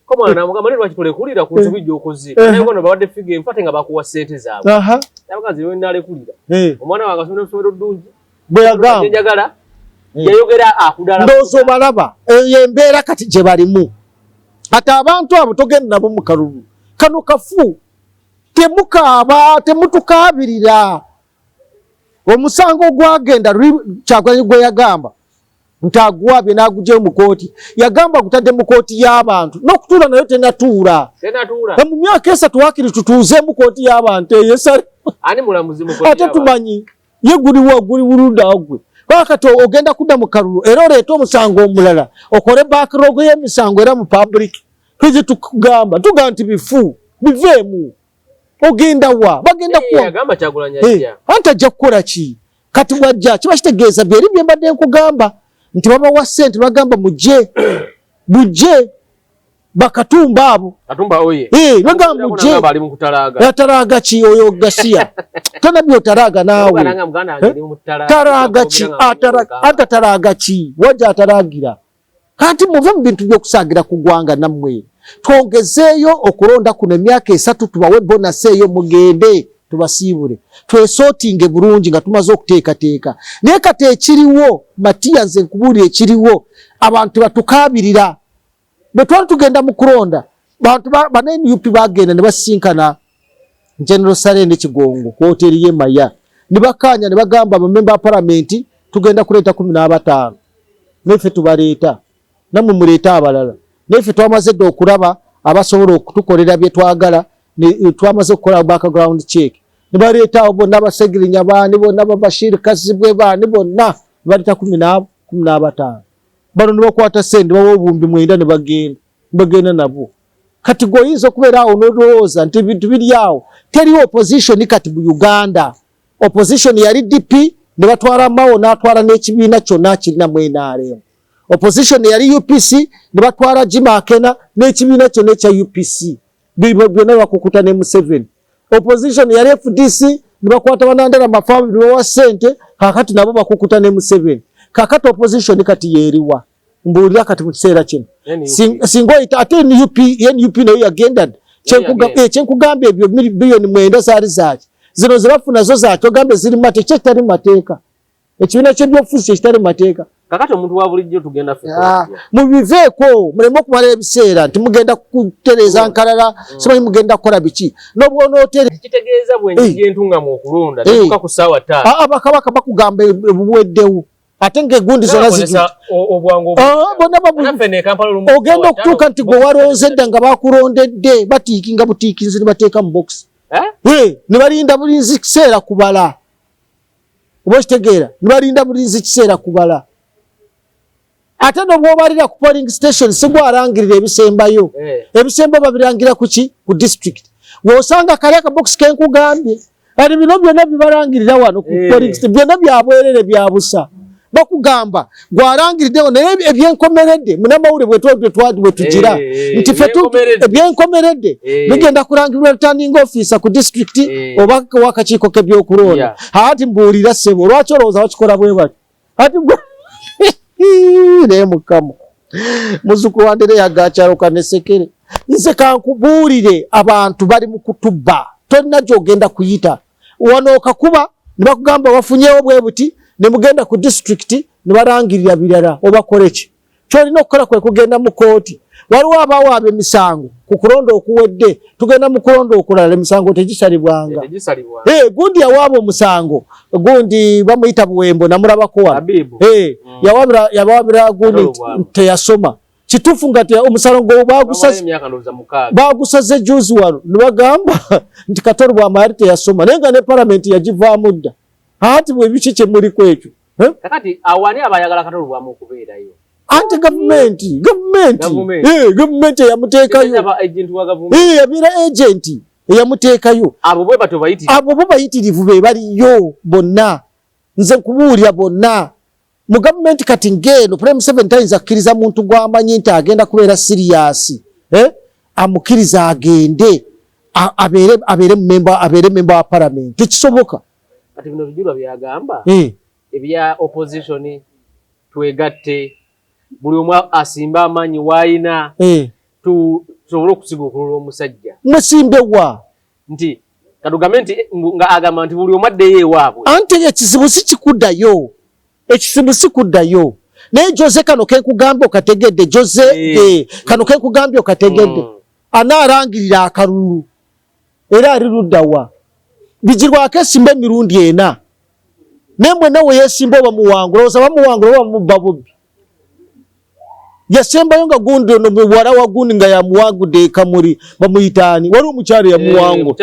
Ko mwana namugamba naye lwaki tolekulira ku nsobi gy'okoze? Naye ngono bawadde figure enfu ate nga bakuwa ssente zaabwe. N'abagamba nze nalekulira. Omwana wange asomera essomero ddungi. Bwe yagamba. Njagala. Yayogera akudala. Ndowooza obalaba eyo embeera kati gye balimu. Ate abantu abo togenda nabo mu kalulu kano kafu. Temukaaba, temutukaabirira. Omusango gwagenda Kyagulanyi gwe yagamba nti aguwabye n'agugyeyo mu kooti, yagamba gutadde mu kooti y'abantu, n'okutuula nayo tenatuula. Tenatuula. Mu myaka 3 waakiri tutuuzeemu kooti y'abantu eyo esale. Ani mulamuzi mu kooti Ate y'abantu? Tumanyi ye guliwa, guli wuludda gwe. Kati ogenda kudda mu kalulu era oleete omusango omulala, okole backlog y'emisango era mu public. Tweze tukugamba, tugamba nti bifu biveemu. Ogenda wa? Bagenda kuwa. Yagamba Kyagulanyi ajja. Anti ajja kukola ki? Kati bw'ajja kiba kitegeeza byeri bye mbadde nkugamba nti babawa ssente, bagamba mujje bujje bakatumba abo. Katumba oye. Bagamba mujje. Nagamba ali mu kutalaaga. Atalaaga ki oyo gasiya? Tonabye otalaaga naawe. Nagamba muganda wange ali mu kutalaaga. Talaaga ki? Ata talaaga ki? Wajja atalaagira. Kati muve mu bintu by'okusaagira ku ggwanga nammwe. Twongezeeyo okulonda kuno emyaka 3, tubawe bonasi eyo, mugende tubasiibule. Twesootinge bulungi nga tumaze okuteekateeka. Naye kati ekiriwo, Matiya, nze nkubuulira ekiriwo, abantu batukaabirira. Bwe twali tugenda mu kulonda, bantu ba NUP bagenda ne basinkana General Saleh ne Kigongo ku hoteeri y'e Maya. Ne bakkaanya ne bagamba abamemba ba palamenti Tugenda kuleeta 15, naffe tubaleeta, nammwe muleete abalala. Naye ffe twamaze dda okulaba abasobola okutukolera bye twagala, twamaze okukola background check. Ne baleeta abo bonna, Basegirinya baani bonna, Babashir Kazibwe baani bonna, baleeta 15. Bano ne bakwata ssente, bawa 9000 ne bagenda, bagenda nabo. Kati gwe oyinza okubeera awo n'olowooza nti ebintu biri awo. Teri opposition kati mu Uganda. Opposition yali DP, ne batwala Mao n'atwala n'ekibiina kyonna kirina mu NRM. Opposition yali UPC, ne batwala Jim Akena n'ekibiina kyonna ekya UPC, byonna bakukuta ne Museveni. Opposition yali FDC, ne bakwata Banandala Mafabi ne bawa ssente, kakati nabo bakukuta ne Museveni. Kakati opposition kati yeeriwa? Mbuulira kati mu kiseera kino singa oyita ate NUP, NUP nayo yagenda. Kyenkugambye, ebyo 9 biliyoni zaali zaaki? Zino zebafuna zo zaaki? Ogambe ziri mate ki ekitali mu mateeka? Ekibiina ky'ebyobufuzi kyekitali mu mateeka. Kakati omuntu wa bulijjo tugenda ffe? Mubiveeko, muleme okumala ebiseera nti mugenda kutereeza nkalala, simanyi mugenda kukola biki nobwonootere. Kitegeeza bwenjija entungamu okulonda netuka ku ssaawa 5? Abakabaka bakugamba ebuweddewo, ate ng'egundi zonna ogenda okutuuka nti gwe walonze dda, nga bakulondedde, batiikinga butiikinzi ne bateeka mu bokisi ne balinda bulinzi kiseera kubala. Oba okitegeera? Ne balinda bulinzi kiseera kubala. Ate nobwobalira ku polling station, sigwarangirira ebisembayo. Ebisembayo babirangira kuki? Ku district. Wosanga kali akabokisi kenkugambye, kati bino byonna bibarangirira wano ku polling station byonna byabwerere, byabusa. Bakugamba gwarangiriddewo, naye ebyenkomeredde, munamawulire bwe tugira nti ffe ebyenkomeredde bigenda kulangirirwa returning officer ku district oba wakakiiko k'ebyokulonda. Ati mbuulira ssebo, lwaki olowooza bakikola bwe batyo? Ati naye Mukama, muzuku wandere yagakyaloka nesekere. Nze kankubuulire, abantu bali mu kutubba. Tolina gy'ogenda kuyita wano okakuba ne bakugamba wafunyewo bwe buti, ne mugenda ku disitulikiti ne barangirira birala. Obakole ki? Kyolina okukola kwe kugenda mu kooti. Waliwo abawaaba emisango ku kulonda okuwedde. Tugenda mu kulonda okulala, emisango tegisalibwanga. Gundi yawaaba omusango, gundi bamuyita Buwembo, namulabako wano. Yawabira gundi teyasoma kituufu, nga omusango bagusaze juzi wano, nebagamba nti Kato Lubwama yali teyasoma, naye nga ne palamenti yagivaamu dda. Ati bwe biki kyemuliku ekyo? Kakati awani abayagala Kato Lubwama okubeerayo? Anti gavumenti eyamuteekayo, yabeera agenti eyamuteekayo. Abo bo bayitirivu, be baliyo bonna. Nze nkubuulira, bonna mu gavumenti kati ng'eno, President Museveni tayinza kukkiriza muntu gw'amanyi nti agenda kubeera serious, eh? Amukkiriza agende abeere memba wa palamenti, tekisoboka. Kati bino Bijulwa byagamba ebya opposition, twegatte, buli omu asimbe amaanyi waayina, tusobole okusiga okulula omusajja. Musimbe wa? Nti katugambe nti nga agamba nti buli omu addeyo ewaabwe. Anti ekizibu si kikuddayo, ekizibu si kuddayo. Naye Jose, kano kenkugambye okategedde? Jose, kano kenkugambye okategedde? Anaalangirira akalulu era ali luddawa? Bigirwako esimba emirundi ena, naye mwenna we yeesimba oba muwangula, oza bamuwangula oba bamubba bubbi. Yasembayo nga gundi ono muwala wa gundi nga yamuwangudde ekamuli, bamuyitaani? Waliwo omukyalo yamuwangula,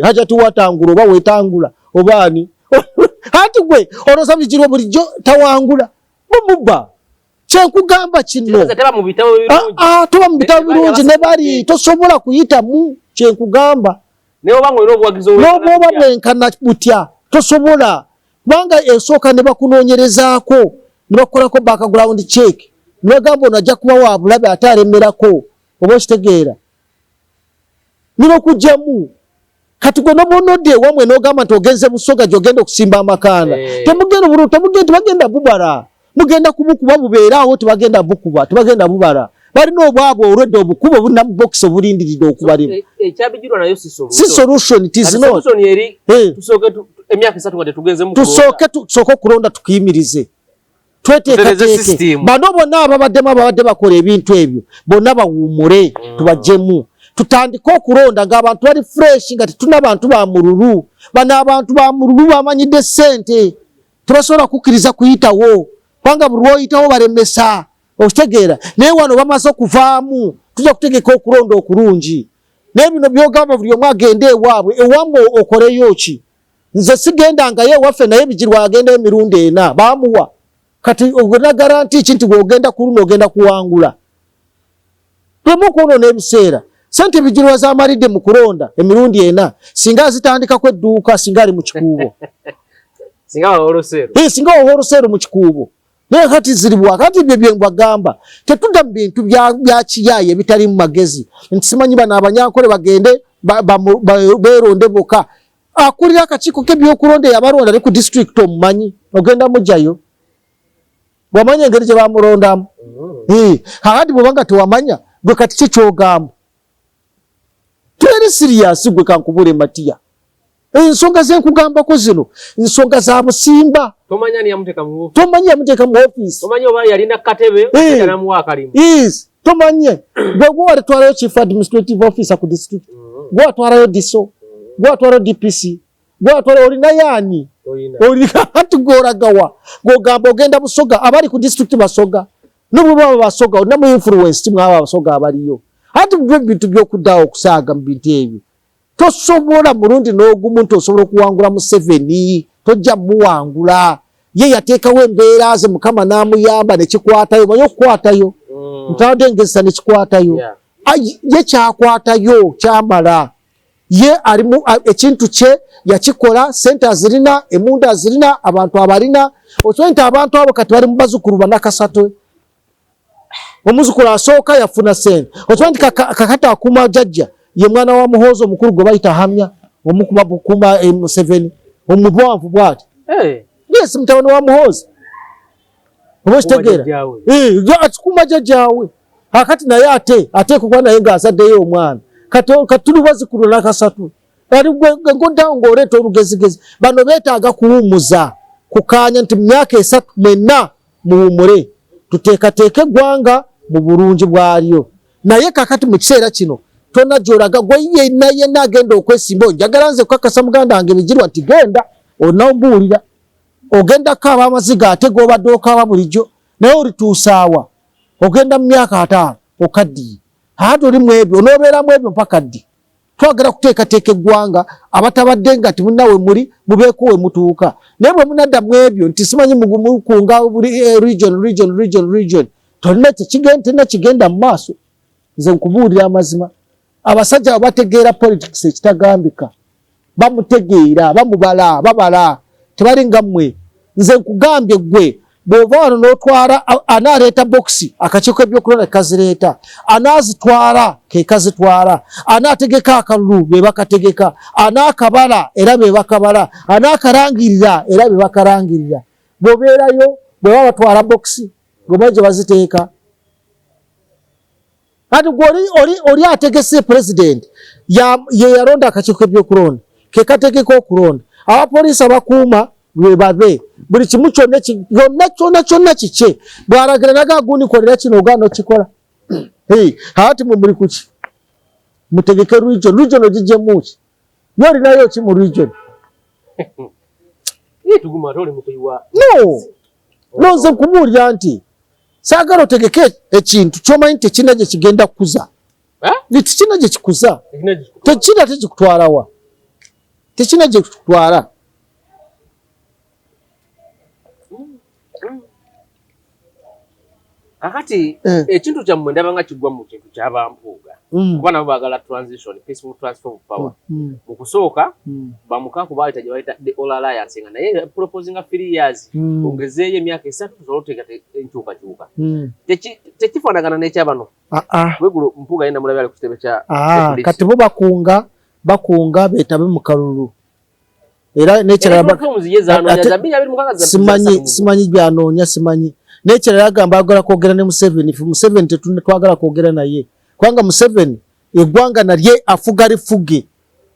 Hajati watangula oba wetangula oba ani. Ati gwe olowooza Bigirwa bulijjo tawangula? Bamubba. Kyenkugamba kino, teba mu bitabo birungi. Ah, toba mu bitabo birungi ne bali tosobola kuyitamu. Kyenkugamba, n'obwoba bwenkana butya, tosobola, kubanga esooka ne bakunoonyerezaako, ne bakukolako background check, ne bagamba ono ajja kuba wa bulabe ate alemerako. Oba okitegeera? Ne bakugyamu. Kati gwe nobonodde ewamwe n'ogamba nti ogenze Busoga gy'ogenda okusimba amakanda, temugenda bulu, temugenda, tebagenda bubala. Mugenda kubukuba bubeere awo, tebagenda bukuba, tebagenda bubala. Balina obwabwe olwedde, obukuba obulina mu bokisi obulindiridde okubalima. Ekyabijirwa nayo si si solution, it is not. Solution eri tusooke emyaka 3 nga tetugenze mu Tusooke okulonda, tukiyimirize, tweteekateeke. Bano bonna ababaddemu, ababadde bakola ebintu ebyo bonna bawummule, tubajjemu, tutandike okulonda ng'abantu bali fresh, nga tetuna bantu ba mululu. Bano abantu ba mululu bamanyidde ssente. Tebasobola kukkiriza kuyitawo kubanga buli lwoyitawo balemesa okitegeera. Naye wano bamaze okuvaamu, tujja kutegeka okulonda okulungi. Naye bino byogamba buli omu agende ewaabwe, ewammwe okoleyo ki? Nze sigendangayo ewaffe, naye Bigirwa agenda emirundi ena bamuwa. Kati olina garanti ki nti bw'ogenda ku luno ogenda kuwangula? Tuleme okwonoona ebiseera. Sente Bigirwa z'amalidde mu kulonda emirundi ena, singa azitandikako edduuka, singa ali mu Kikuubo. Singa wa wholesale. Eh, singa wa wholesale mu Kikuubo. Naye kati ziribwa, kati bye bye mbagamba. Tetudda mu bintu bya kiyaaye ebitali mu magezi. Nti simanyi bano Abanyankole bagende beeronde bokka. Akulira akakiiko k'ebyokulonda eyabalonda ne ku disitulikiti omumanyi, ogenda mugyayo. Wamanya engeri gye bamulondamu. Kakati bw'oba nga tewamanya, gwe kati ki ky'ogamba? Teri siriyasi gwe kankubule Matiya. Ensonga ze nkugambako zino nsonga za busimba. Tomanya ani yamuteeka mu ofiisi. Tomanya yamuteeka mu ofiisi. Tomanya oba yalina katebe, namuwa akalimu. Yes, tomanye. Gwe gwe watwalayo chief administrative officer ku district. Gwe watwalayo DISO. Gwe watwalayo DPC. Gwe watwalayo olina yaani? Oli kati gwe olagawa. Gw'ogamba ogenda Busoga, abali ku district Basoga. N'obwe baba Basoga, olina mu influence ki mwaba Abasoga abaliyo. Ati byo bintu by'okuddawo okusaaga mu bintu ebyo. Tosobola mulundi n'ogumu nti osobola okuwangula Museveni, tojja muwangula. Ye yateekawo embeera ze Mukama n'amuyamba ne kikwatayo. Omanyi okukwatayo? Ntadde engezesa ne kikwatayo. Ye kyakwatayo kyamala. Ye alimu ekintu kye yakikola, sente azirina, emundu azirina, abantu abalina. Okimanyi nti abantu abo kati bali mu bazzukulu banakasatwe. Omuzukulu asooka yafuna sente. Okimanyi nti kakati akuuma jjajja ye mwana wa Muhoozi omukulu gwe bayita Hamya, omukuba bukuuma Museveni omuwanvu bw'ati. Yes, mutabani wa Muhoozi. Oba okitegeera? Akuuma jjajjaawe. Kakati naye ate ateekwa okuba naye ng'azaddeyo omwana. Kati tuli bazzukulu nakasatu. Kati gwe ngoddawo ng'oleeta olugezigezi. Bano beetaaga kuwummuza, kukaanya nti mu myaka 3 mwenna muwummule, tuteekateeke eggwanga mu bulungi bwalyo. Naye kakati mu kiseera kino tonna gy'olaga gwe yenna yenna agenda okwesimba. Njagala nze kukakasa muganda wange Bigirwa nti genda onombuulira. Ogenda kukaaba amaziga ate g'obadde okaaba bulijjo, naye olituusaawa? Ogenda mu myaka 50 okaddiye. Ate oli mu ebyo, onoobeera mu ebyo mpaka ddi? Twagala kuteekateeka eggwanga, abatabadde nga timunna we muli mubeeko we mutuuka. Naye bwe munadda mu ebyo nti simanyi mukunga buli region, region, region, region, tolina tolina kigenda mu maaso. Nze nkubuulira amazima, abasajja abo bategeera politics ekitagambika. Bamutegeera, bamubala, babala, tebali nga mmwe. Nze nkugambye ggwe bw'ova wano n'otwala anaaleeta bokisi, akakiiko k'ebyokulonda kazireeta, anaazitwala ke kazitwala, anaategeka akalulu be bakategeka, anaakabala era be bakabala, anaakalangirira era be bakalangirira. Bw'obeerayo bwe baba batwala bokisi, gwe gye baziteeka. Kati gwe oli ategese president ye yalonda akakiiko k'ebyokulonda, ke kategeka okulonda, abapoliisi abakuuma lwe babe, buli kimu kyonna kyonna kyonna kyonna kikye. Bw'alagira naga gundi kolera kino ogaana okikola. Ati mwe muli kuki? Mutegeke region, region ogiggyemu ki? Ye olinayo ki mu region? No, no, nze nkubuulira nti saagala otegeke ekintu ky'omanyi nti tekirina gye kigenda kukuza. Tekirina gye kikuza. Tekirina tekikutwalawa. Tekirina gye kikutwala. Kakati ekintu kyammwe ndaba nga kiggwa mu kintu ky'abampuuga. Kuba nabo baagala transition, peaceful transfer of power. Mu kusooka bamukaku baayita gye bayita the All Alliance, nga naye proposinga 3 years, ongezeeyo emyaka 3 tusobole okuteeka enkyukakyuka. Tekifaanagana n'ekyabano. Wegulo Mpuuga ye namulabye ali ku kitebe kya Kati bo bakunga beetabe mu kalulu. Era n'ekirala simanyi byanoonya, simanyi. N'ekirala agamba agala kwogera ne Museveni. Ffe Museveni tetwagala kwogera naye, kubanga Museveni eggwanga nalye afuga lifuge.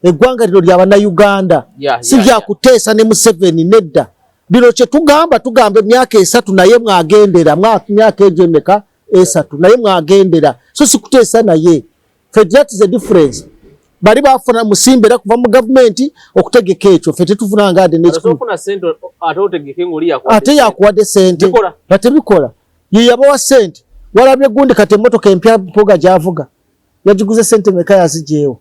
Eggwanga lino lya Bannayuganda, si lya kuteesa ne Museveni nedda. Bino kye tugamba, tugamba emyaka 3 naye mwagendera, myaka egyo emeka 3 naye mwagendera, so si kuteesa naye. That is the difference. Bali bafuna musimbe era kuva mu gavumenti okutegeka ekyo, ffe tetufuna nga ade n'ekikumi. Ate yakuwadde sente nga tebikola, ye yabawa sente. Walabye gundi kati emmotoka empya Mpuuga gy'avuga yagiguze sente meka? Yazigyewo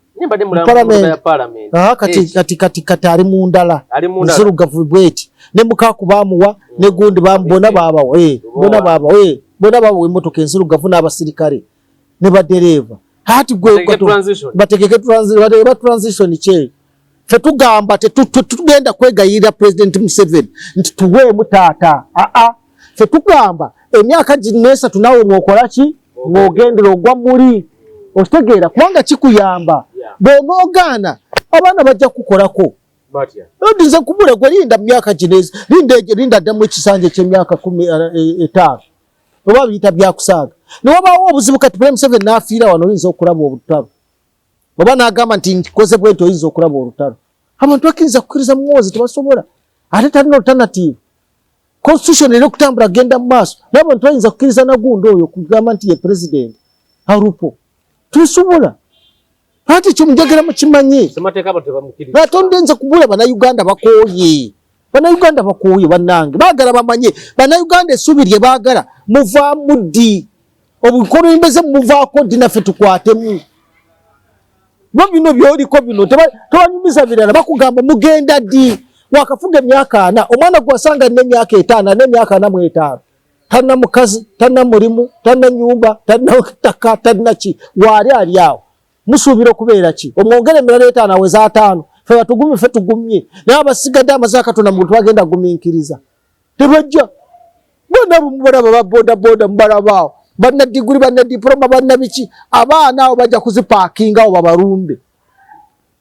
kati kati kati kati ali mu ndala nzirugavu bweti ne Mukaaku bamuwa ne gundi bona babawa, bona babawa, bona babawa emmotoka enzirugavu n'abasirikale ne badereeva. Ati gwe bategeke transition kyeyo. Ffe tugamba tetugenda kwegayirira President Museveni nti tuweemu taata. Aa, ffe tugamba emyaka gino 3 naawe ng'okola ki, ng'ogendera ogwa muli okitegeera, kubanga kikuyamba. Bw'onoogaana abaana bajja kukolako. Nze kubula gwe linda myaka gino, linda linda ddamu ekisanja eky'emyaka 15 oba biyita byakusaaga, newabaawo obuzibu. Kati President Museveni n'afiira wano, oyinza okulaba obutalo, oba n'agamba nti nkikoze bwe nti, oyinza okulaba olutalo. Abantu bakkiriza kukkiriza Muhoozi tebasobola, ate talina alternative. Constitution era okutambula genda mu maaso, naye abantu bayinza kukkiriza nagundi oyo kugamba nti ye president arupo? Tusobola ati kyo njagala mukimanyi. Ate nze kubula Bannayuganda bakooye, Bannayuganda bakooye bannange, baagala bamanye Bannayuganda essuubi lye baagala. Muvaamu ddi obukulembeze? Muvaako ddi naffe tukwatemu? Bo bino byoliko bino tebanyumiza birala, bakugamba mugenda ddi? Wakafuga emyaka 40, omwana gwasanga alina emyaka 5, alina emyaka 45, talina mukazi, talina mulimu, talina nyumba, talina ttaka, talina ki, waali ali awo. Musuubira okubeera ki? Omwongere emirala 5 aweza 50. Fe batugumye, fe tugumye, naye abasigadde amaze akatonda muntu bagenda gumiikiriza, tebajja bonna. Mubalaba ba boda boda, mubalabaawo banna diguli, banna diploma, banna biki, abaana abo bajja kuzipaakinga awo babalumbe,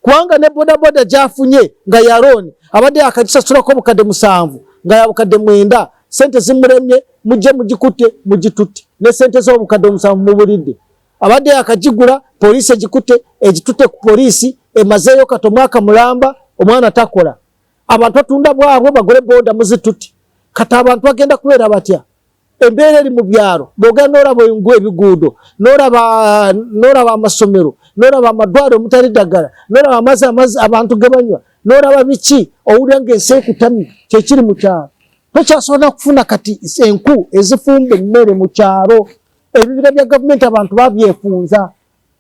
kubanga ne bodaboda gyafunye nga ya loan, abadde akagisasulako 7,000 nga ya 9,000. Sente zimulemye, mujje mugikutte mugitutte ne sente z'obukadde 7 mubulidde. Abadde akagigula, poliisi egikutte egitutte ku poliisi, emazeeyo kati omwaka mulamba. Omwana takola, abantu batunda bwabwe bagole boda, muzitutte. Kati abantu bagenda kubeera batya? Embeera eri mu byalo, bwogenda n'olaba ebiguudo, n'olaba amasomero, n'olaba amadwaliro omutali ddagala, n'olaba amazzi, amazzi abantu ge banywa, n'olaba biki, owulira ng'ensi ekutamye. Kyekiri mu kyalo, tokyasobola kufuna kati enku ezifumba emmere mu kyalo. Ebibira bya gavumenti abantu babyefunza,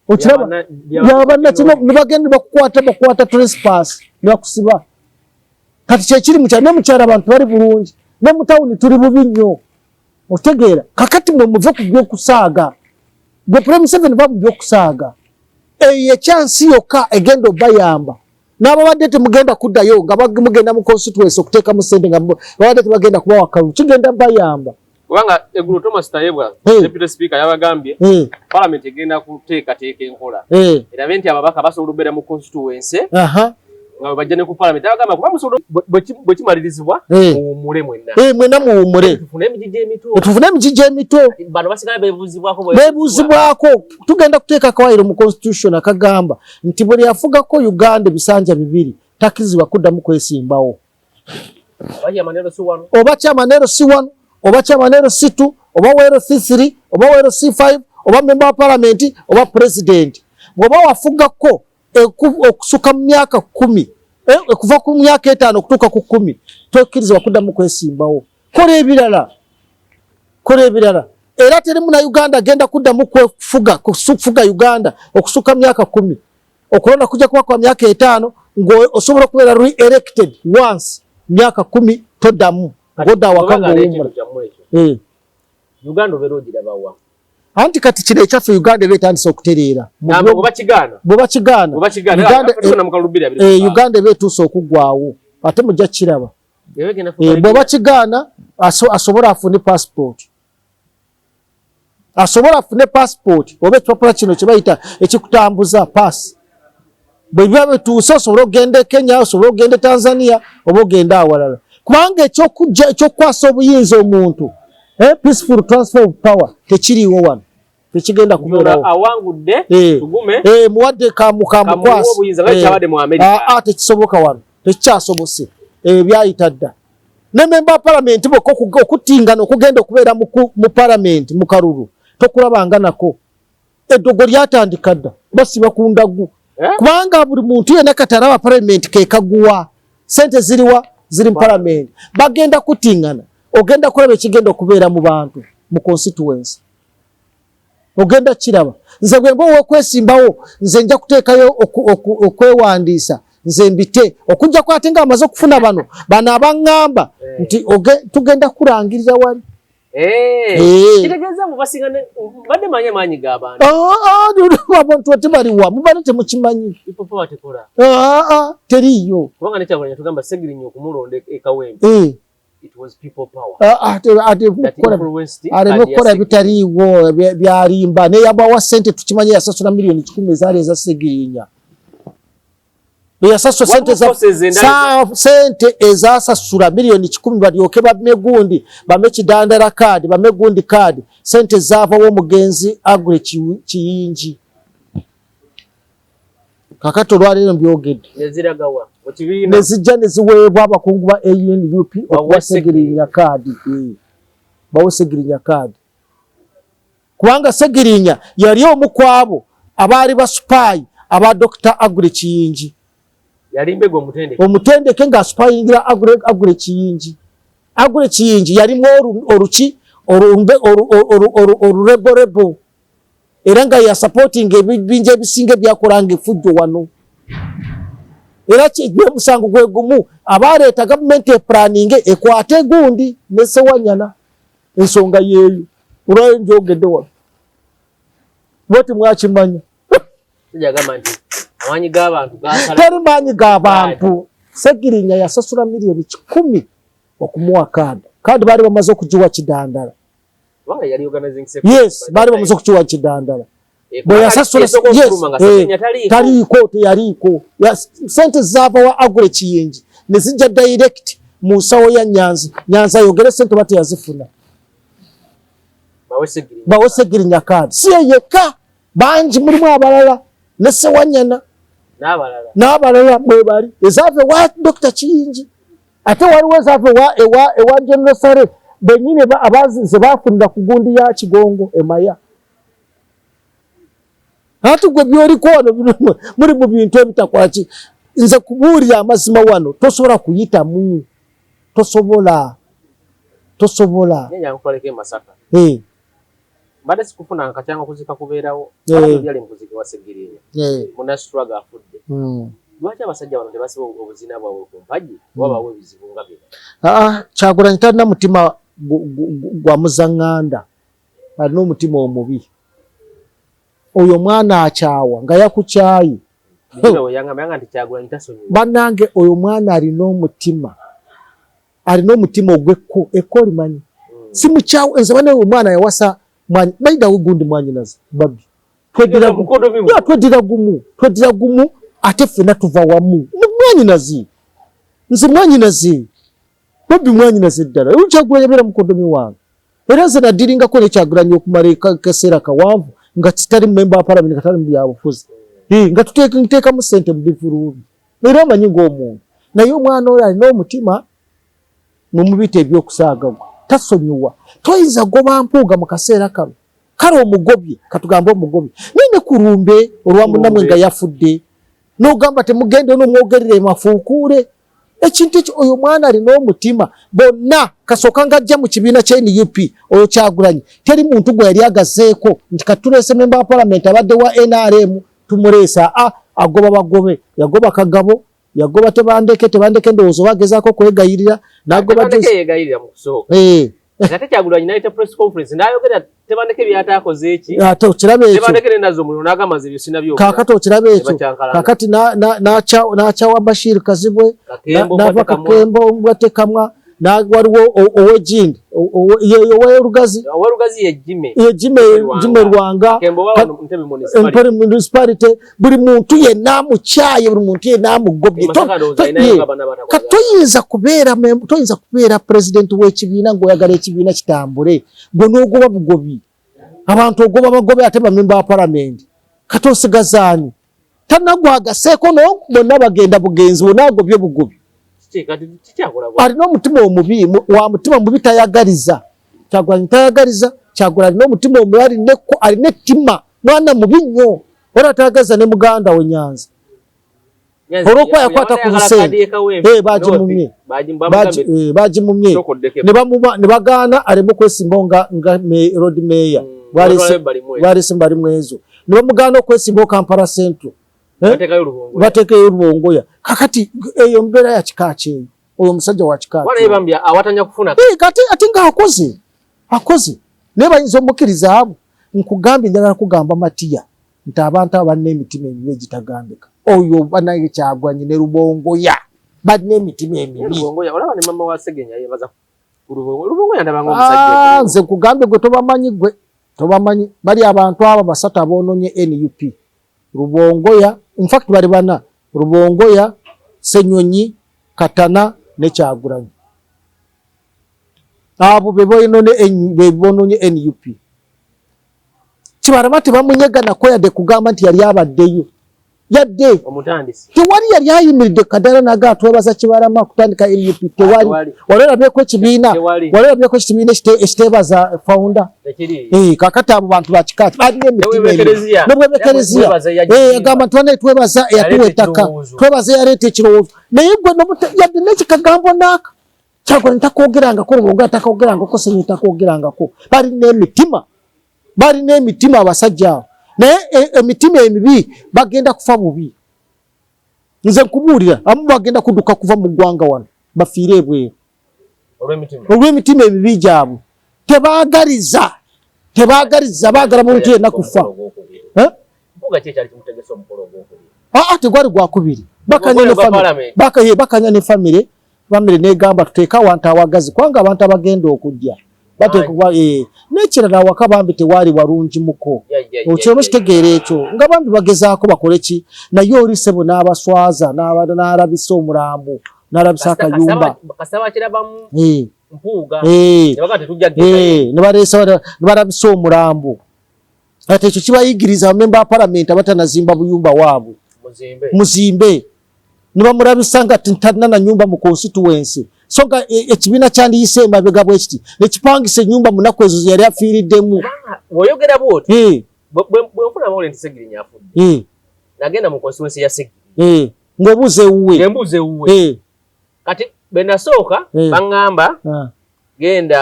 okiraba, byabanakino, nebagenda bakukwata, bakukwata trespass, nebakusiba. Kati kyekiri mukyalo. Ne mukyalo abantu bali bulungi, ne mu tawuni tuli bubi nnyo, otegeera? Kakati mwe muve ku byokusaaga. Gwe Prime Museveni, va mu byokusaaga. Eyo ekyansi yokka egenda obayamba. N'ababadde temugenda kuddayo nga mugenda mu constituency okuteekamu sente, nga babadde tebagenda kubawa kalulu, kigenda bayamba. Kubanga eggulo Thomas Tayebwa, deputy speaker, yabagambye parliament egenda kuteekateeka enkola erabe nti ababaka basobola okubeera mu constituency nga bajja ne ku parliament. Abagamba kuba musobola bwe kimalirizibwa muwummule mwenna. Mwenna muwummule. Tufune emigigi emito. Tufune emigigi emito. Bano basigala beebuuzibwako. Beebuuzibwako. Tugenda kuteeka akawaayiro mu constitution akagamba nti buli afugako Uganda ebisanja 2 takkirizibwa kuddamu kwesimbawo. Oba chairman LC1, oba chairman LC2, oba LC3, oba LC5, oba member wa parliament, oba president, bw'oba wafugako okusuka mu myaka 10, okuva ku myaka 5 okutuuka ku 10, tokkirizibwa kuddamu kwesimbawo. Kola ebirala, kola ebirala. Era teri muna Uganda agenda kuddamu kwefuga, kufuga Uganda okusuka myaka 10. Okulonda kujja kuba kwa myaka 5, ng'osobola okubeera re-elected once myaka 10, toddamu, ng'odda awaka ng'owummula. Uganda obeera ogirabawa? Anti kati kino ekyaffe, Uganda eba etandise okutereera. Bwe bakigaana, Uganda eba etuuse okuggwawo, ate mujja kukiraba. Bwe bakigaana, asobola afune passport, asobola afune passport oba ekipapula kino kye bayita ekikutambuza, pass. Bwe biba bituuse, osobole okugenda e Kenya, osobole okugenda e Tanzania, oba ogenda awalala, kubanga ekyokujja ekyokukwasa obuyinza omuntu, peaceful transfer of power, tekiriiwo wano, tekigenda kubeerawo. Awangudde, tugume. Muwadde kamukwasa, tekisoboka wano, tekikyasobose, ebyo byayita dda. Ne memba wa palamenti bokka okutingana okugenda okubeera mu palamenti mu kalulu, tokulabanga nako. Eddogo lyatandika dda, basiba ku ndagu. Eh? Kubanga buli muntu yenna kati alaba palamenti kekaguwa sente ziriwa ziri mu palamenti, bagenda kutingana, ogenda kulaba ekigenda okubeera mu bantu mu constituency, ogenda kiraba. Nze bwemba owokwesimbawo, nze nja kuteekayo okwewandiisa nze mbite okujjako ate nga amaze okufuna bano bano abaŋŋamba eh. nti tugenda kulangirira wali. Eh, eh. Kitegeeza mubasinga mbadde manyi amaanyi g'abantu. Ah, ah, abantu ate baliwa mubadde temukimanyi. Ah, teriiyo. Kubanga nekyakulanya tugamba Segirinya okumulonda e Kawempe. Eh. It was people power. Aleme okukola bitaliiwo byalimba neyabawa sente tukimanyi yasasula 100,000,000 ezaali eza Segirinya. Yasasula sente za sente ezasasula 100,000,000 balyoke bame gundi bame kidandala kaadi bame gundi kaadi sente zaavawo omugenzi Agre Kiyingi. Kakati olwaleero mbyogedde nezijja neziweebwa abakungu ba ANUP okuwa Segirinya kaadi, eh. Bawe Segirinya kaadi kubanga Segirinya yali omu ku abo abaali basupaayi aba Dr. Agre Kiyingi. Omutendeke ng'asupayingira Agre Kiyingi. Agre Kiyingi yalimu oluki olureborebo era nga yasapootinga ebibinja ebisinga ebyakolanga efujjo wano. Era omusango gwe gumu abaaleeta gavumenti epulaninge ekwate gundi ne Sewanyana. Ensonga yeeyo olwayo njogedde wano bwoti mwakimanya. Teri maanyi g'abantu. Segirinya yasasula 100,000,000 okumuwa kaadi. Kaadi baali bamaze okugiwa Kidandala. Yes, baali bamaze okukiwa Kidandala. Eh, Bwe yasasula eh, taliiko teyaliiko. Sente zaava wa Agre Kiyingi ne zijja direct mu nsawo ya Nyanzi. Nyanzi ayogere sente oba teyazifuna. Bawe Segirinya kaadi. Si ye yekka, bangi mulimu abalala ne Sewanyana n'abalala mwebali ezaava ewa Dr. Kiyingi. Ate waliwo ezaava ewa General Saleh bennyini abazinze baafunira ku gundi ya Kigongo Emaya. Ati gwe byoliko wano muli mu bintu ebitakola ki. Nze kubuulira amazima wano tosobola kuyitamu, tosobola, tosobola. Eh. Mbadde sikufuna nkacyanga kuzika kubeerawo eh. Byali mukuzika wa Segirinya eh. Munastruggle afudde. Lwaki abasajja bano tebasiba obuzina bwabwe ku mpagi oba bawe ebizibu nga bino? Ah, Kyagulanyi talina mutima gwa muzaŋŋanda, alina omutima omubi. Oyo omwana akyawa nga yakukyaye. Bannange oyo omwana alina omutima, alina omutima ogw'ekko, ekko olimanyi. Si mukyawu nze bane omwana yawasa mwanyi bayidawo gundi mwanyinaze babbi tweddira gumu tweddira gumu ate ffena tuva wamu mwanyinazi nze mwanyinazi babbi mwanyinaze ddala Kyagulanyi abeera mukodomi wange era nze nadiringako ne Kyagulanyi okumala akaseera kawanvu nga kitali member wa parliament katali mu byabufuzi nga tuteekamu ssente mu bivulubi era omanyi ng'omuntu naye omwana oyo alina omutima mumubita ebyokusaagagwa tasonyiwa toyinza goba Mpuuga mu kaseera kano kale omugobye katugambe omugobye naye ne kulumbe olwa munnamwe nga yafudde n'ogamba temugende nomwogerera emafuukuule ekintu ekyo oyo omwana alina omutima bonna kasooka nga ajja mu kibiina kya NUP oyo Kyagulanyi teri muntu gwe yali agazeeko nti katuleese memba wa palamenti abadde wa NRM tumuleesa a agoba bagobe yagoba Kagabo yagoba Tebandeke Tebandeke ndowooza oba agezaako okwegayirira n'agoba yegayirira mu kusooka eh. Ate Kyagulanyi n'ayita press conference n'ayogera Tebandeke by'ataakoze eki ate okiraba ekyo Tebandeke n'ennazi omuliro n'agamba nze ebyo sinabyogera kaakati okiraba ekyo kaakati n'akyawa Bashir Kazibwe n'ava Kakembo Mbwatekamwa waliwo ow'egindi owerugazi owerugazi ye Jime ye Jime Jime Lwanga Entebbe municipality buli muntu yenna amukyaye buli muntu yenna amugobye toyinza kubeera toyinza kubeera president w'ekibiina ng'oyagala ekibiina kitambule gwe n'ogoba bugobi abantu ogoba bagobe ate bamemba ba palamenti kati osigazaani tanagwagaseeko no bonna bagenda bugenzi bonna agobye bugobi alina omutima omubi wa mutima mubi tayagaliza Kyagulanyi tayagaliza Kyagulanyi alina omutima omubi alina ettima mwana mubi nnyo. Era tayagaliza ne muganda we Nyanzi olwokuba yakwata ku busente eh, bagimumye eh, bagimumye ne bagaana aleme okwesimbawo nga road mayor bwalese Balimwezo ne bamugaana okwesimbawo Kampala Central eh? bateekayo Lubongoya kakati eyo mbeera ya kika kyeyo oyo omusajja wa kika kati ate nga akoze akoze naye bayinza omukiriza abo nkugambye njagala kugamba Matiya nti abantu abo balina emitima emibi egitagambika oyo banaye Kyagwanyi ne Lubongoya balina emitima emibi ah, nze nkugambye gwe tobamanyi gwe tobamanyi bali abantu abo basatu aboononye NUP Rubongoya in fact bali bana Rubongoya Senyonyi Katana ne Kyagulanyi abo bebononye NUP Kibarama tebamunyega nako yadde kugamba nti yali abaddeyo yadde tewali yali ayimiridde kadala naga twebaza Kibarama kutandika NUP tewali wali olabyeko ekibiina wali olabyeko ekibiina ekitebaza founder eh kakati abo bantu bakika balina emitima nobwebekereziya eh agamba nti banaye twebaza eyatuwa ettaka twebaza eyaleeta ekirowoozo naye gwe yadde nekikagambo naaka Kyagulanyi takwogerangako Lubongoya takwogerangako Ssennyonyi takwogerangako balina emitima balina emitima abasajja abo naye e, emitima emibi bagenda kufa bubi nze nkubuulira amu bagenda kuduka kuva mu ggwanga wano bafiire ebweru olw'emitima emibi gyabwe tebaagaliza tebaagaliza baagala muntu yenna kufa eh? Aa tegwali gwakubiri bakanya ne famire famire negamba tuteeke awantu awagazi kubanga abantu abagenda okujja bateekwa eh, n'ekirala awaka bambi tewaali walungi muko okiraba kitegeera ekyo nga bambi bagezaako bakole ki naye oli sebo n'abaswaza n'alabisa omulambo n'alabisa akayumba eh. Eh. Ne balabisa omulambo ati ekyo kibayigiriza bamemba ba palamenti abatanazimba buyumba waabwe muzimbe nibamulabisa nga talina na nyumba mu constituency so nga e, ekibiina kyandiyise emabega bwe kiti nekipangisa enyumba mu nnaku ezo zeyali afiiriddemu oyogera bwoti eh. bwenfuna amawulire nti Segirinya afudde eh. nagenda mu constituency ya Segirinya eh. ng'obuuza ewuwe ngembuuza ewuwe kati benasooka baŋŋamba ah. genda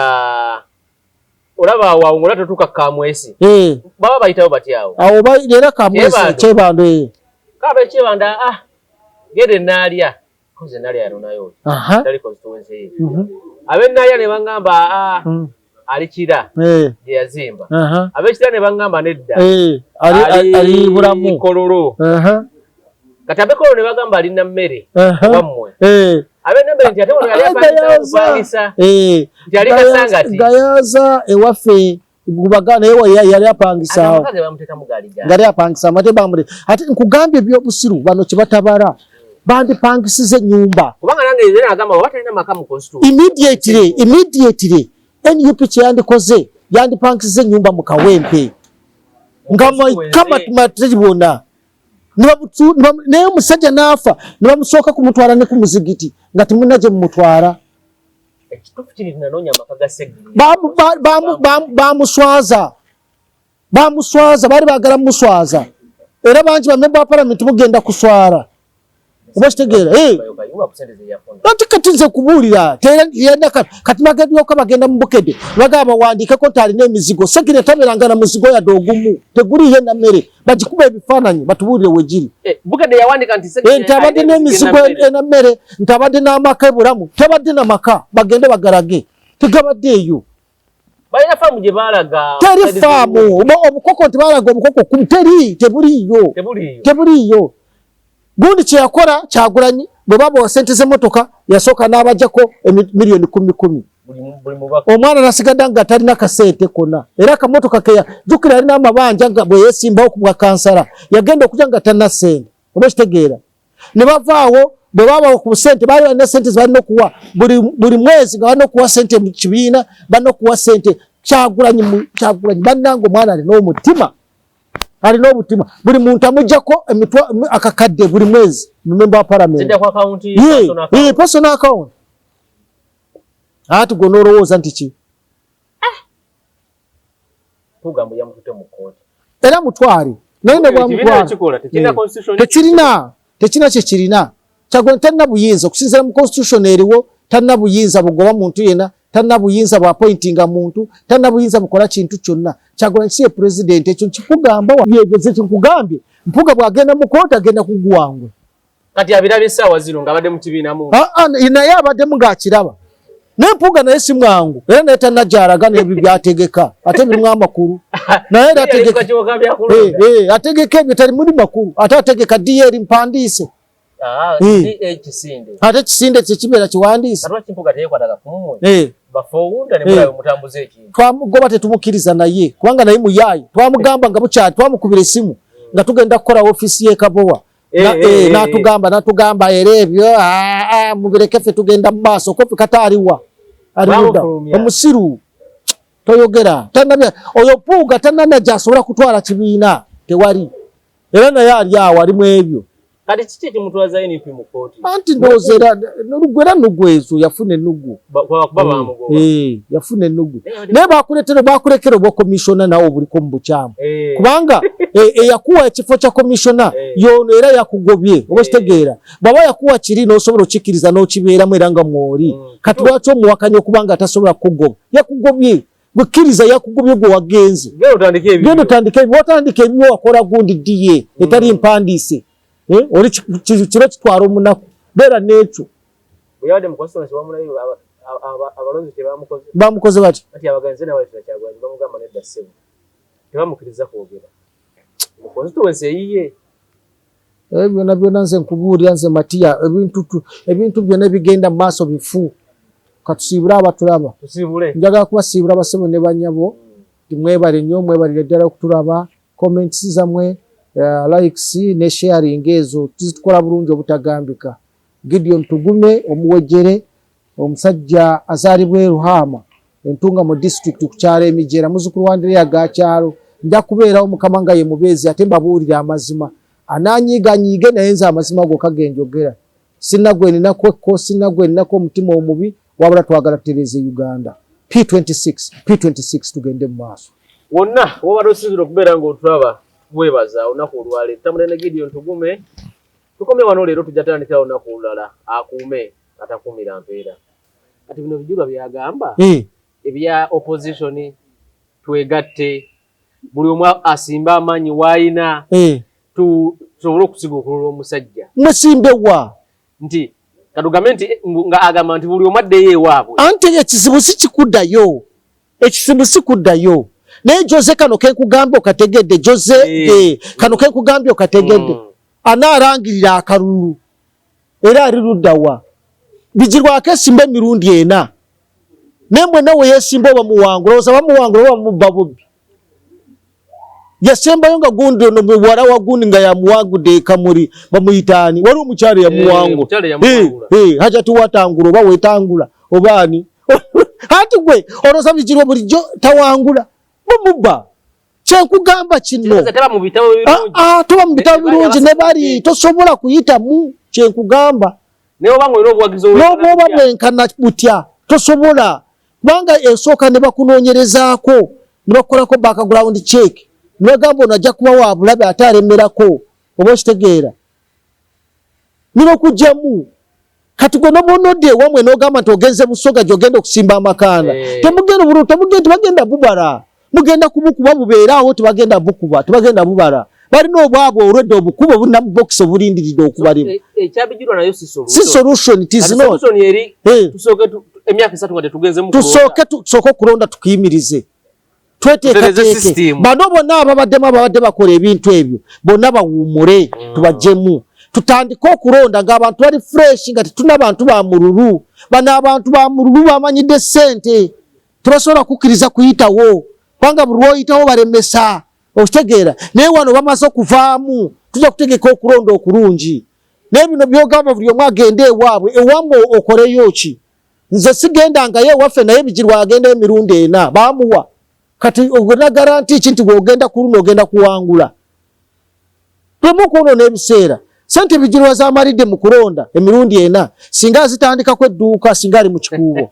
olaba awo awo ngola totuuka kamwesi eh. baba bayitawo batya awo awo era kamwesi kyebando eh. kaba ekyebando ah gende naalya koze naalya yanonayo tali constituency ye mhm. abe naalya ne bangamba ah mm. ali kira eh. gye yazimba ab'ekira ne bangamba nedda ali bulamu kololo kati ab'ekololo ne bagamba ali nammere wammwe ab'enammere nti ate wano yali apangisa eh. nti ali Kasangati Gayaza ewaffe gubaga naye yali apangisaawo ngali apangisa amate bamule ate nkugambye ebyobusiru bano kyebatabala bandipangisiza ennyumba immediately immediately NUP kyeyandikoze yandipangisiza ennyumba mu Kawempe nga kama bwona naye omusajja n'afa ne bamusooka kumutwala ne ku muzigiti nga temulina gye mumutwala. Bamuswaza bamuswaza baali baagala mumuswaza era bangi bamemba ba palamenti mugenda kuswala oba kitegeera eh. Ati kati nze kubuulira kati bagendyoka bagenda mu Bukedde bagamba bawandiikeko nti alina emizigo Segirinya tabeeranga na muzigo yadde ogumu teguliyo enammere bagikuba ebifaananyi batubuulire wegiri eh, eh, nti abadde n'emizigo enammere nti abadde n'amaka ebulamu tabadde na maka bagende bagalage tegabadde eyo balina faamu gye baalaga teri faamu obukoko nti baalaga obukoko kumi teri tebuliiyo tebuliiyo gundi kyeyakola Kyagulanyi bwe babawa sente z'emmotoka yasooka n'abajjako miliyoni kumi kumi omwana nasigadde nga talina kasente konna era akamotoka keya jjukira alina amabanja nga bwe yesimbawo ku bwa kansala yagenda okujja nga talina sente oba okitegeera ne bavaawo bwe babawa ku sente baali balina sente zebalina okuwa buli mwezi nga balina okuwa sente mu kibiina balina okuwa sente Kyagulanyi Kyagulanyi bannange omwana alina omutima alina obutima buli muntu amujjako akakadde buli mwezi mumemba wa palamenti personal account ati gwe n'olowooza nti ki ah! era mutwale. Naye ne bwamutwala tekirina, tekirina kye kirina. Kyagulanyi talina buyinza okusinziira mu constitution eriwo, talina buyinza bugoba muntu yenna, talina buyinza bwa appointinga muntu, talina buyinza bukola kintu kyonna. Kyagulanyi si ye president, ekyo nkikugamba ebyo nze nkugambye. Mpuuga bw'agenda mu kooti agenda kuguwangula. Kati abirabye essaawa zino ng'abadde mu kibiina mu. Ah, ah, naye abaddemu ng'akiraba. Naye Mpuuga naye si mwangu era naye tanajalaga n'ebyo byategeka ate birimu amakulu naye era ategeka eh, eh, ategeka ebyo terimuli makulu ate ategeka DL mpandiise. Ah, eh. Ate kisinde kyekibeera kiwandiise. Twamugoba tetumukkiriza naye kubanga naye muyaayi twamugamba nga bukyali twamukubira esimu nga tugenda kukola ofiisi y'e Kabowa. Natugamba natugamba era ebyo ah, ah, mubireke ffe tugenda mu maaso kofi kata aliwa alimuda omusiru toyogera tanabya oyo Mpuuga tanana gyasobola kutwala kibiina tewali era naye ali awo ali mu ebyo. Kati kiki ekimutwaza NUP mu kkooti? Anti ndowooza era nuggu era nuggu ezo yafuna enuggu kuba bamugoba. Eh, yafuna enuggu naye bakuletera bakulekera obwa komishona nawe obuliko mu bukyamu eh. kubanga eyakuwa ekifo kya komishona yono era yakugobye oba okitegeera bwaba yakuwa kiri n'osobola okikkiriza n'okibeeramu era nga mwoli kati lwaki omuwakanya okuba nga tasobola kukugoba yakugobye gwe kkiriza yakugobye gwe wagenze genda otandike ebibyo watandika ebibyo wakola gundi diye etali mpandiise oli kiro kitwala omunaku beera n'ekyo. Bwe yabadde mu constituency wamulayo abalonzi tebamukoze. Bamukoze bati? Anti abagenzi nabaletera Kyagulanyi bamugamba nedda ssebo. Tebamukkiriza kwogera. Mu constituency eyiye. Ebyo byonna byonna nze nkubuulira nze Matiya ebintu byonna ebigenda mu maaso bifu. Katusiibule abatulaba. Tusiibule. Njagala kubasiibula basebo ne bannyabo. Mwebale nnyo mwebalire ddala okutulaba. Comments zammwe, likes ne sharing ezo tuzitukola bulungi obutagambika. Gideon Tugume omuwejjere omusajja azaalibwa e Ruhama Entunga mu district ku kyalo Emijera muzzukulu wa Andereya Gakyalo. Nja kubeerawo Mukama nga ye mubeezi ate mbabuulire amazima. Anaanyiiga anyiige naye nze amazima gokka ge njogera. Sirina gwe ninako ekko, sirina gwe ninako omutima omubi wabula twagala tutereeze Uganda. P26, P26 tugende mu maaso. Wonna w'obadde osinzira okubeera ng'otulaba tukwebaza olunaku olwaleero. Tutambudde ne Gideon Tugume. Tukomye wano leero tujja tandikira olunaku olulala. Akuume atakuumira mpeera. Kati bino Bijulwa byagamba ebya opposition twegatte buli omu asimbe amaanyi waayina tusobole okusiga okulula omusajja. Musimbe wa? Nti katugambe nti nga agamba nti buli omu addeyo ewaabwe. Anti ekizibu si kikuddayo. Ekizibu si kuddayo. Naye Jose kano kenkugambye okategedde Jose kano kenkugambye okategedde. Anaalangirira akalulu era ali ludda wa? Bigirwako esimba emirundi ena. Naye mwenna we yeesimba oba muwangula, olowooza bamuwangula oba bamubba bubbi? Yasembayo nga gundi ono muwala wa gundi nga yamuwangudde e Kamuli, bamuyita ani? Waliwo omukyala eyamuwangula. Hajati watangula oba wetangula oba ani? Anti gwe olowooza Bigirwa bulijjo tawangula, bamubba. Kyenkugamba kino teba mu bitabo birungi ne bali tosobola kuyitamu kyenkugamba n'obwoba bwenkana butya tosobola kubanga esooka ne bakunoonyerezaako ne bakukolako background check ne bagamba ono ajja kuba wa bulabe ate alemerako oba okitegeera ne bakugyamu. Kati gwe nobwonodda ewamwe n'ogamba nti ogenze Busoga gy'ogenda okusimba amakanda temugenda obululu temugenda tebagenda bubala mugenda kubukuba bubeere awo tebagenda bukuba tebagenda bubala balina obwabwe olwedda obukuba obulina mu bokisi obulindiridde okubalima si solution it is not tusooke tusooke okulonda tukuyimirize tweteekateeke bano bonna ababaddemu ababadde bakola ebintu ebyo bonna bawummule tubajjemu tutandike okulonda ng'abantu bali fresh nga tetulina bantu ba mululu. Bano abantu ba mululu bamanyidde ssente tebasobola kukkiriza kuyitawo kubanga buli lw'oyitawo balemesa okitegeera. Naye wano bamaze okuvaamu tujja kutegeka okulonda okulungi. Naye bino by'ogamba buli omu agende ewaabwe, ewammwe okoleyo ki? Nze sigendangayo ewaffe naye Bigirwa agendayo emirundi ena baamuwa. Kati olina garanti ki nti bw'ogenda ku luno ogenda kuwangula? Tuleme okwonoona ebiseera. Ssente Bigirwa z'amalidde mu kulonda emirundi ena singa azitandikako edduuka singa ali mu Kikuubo.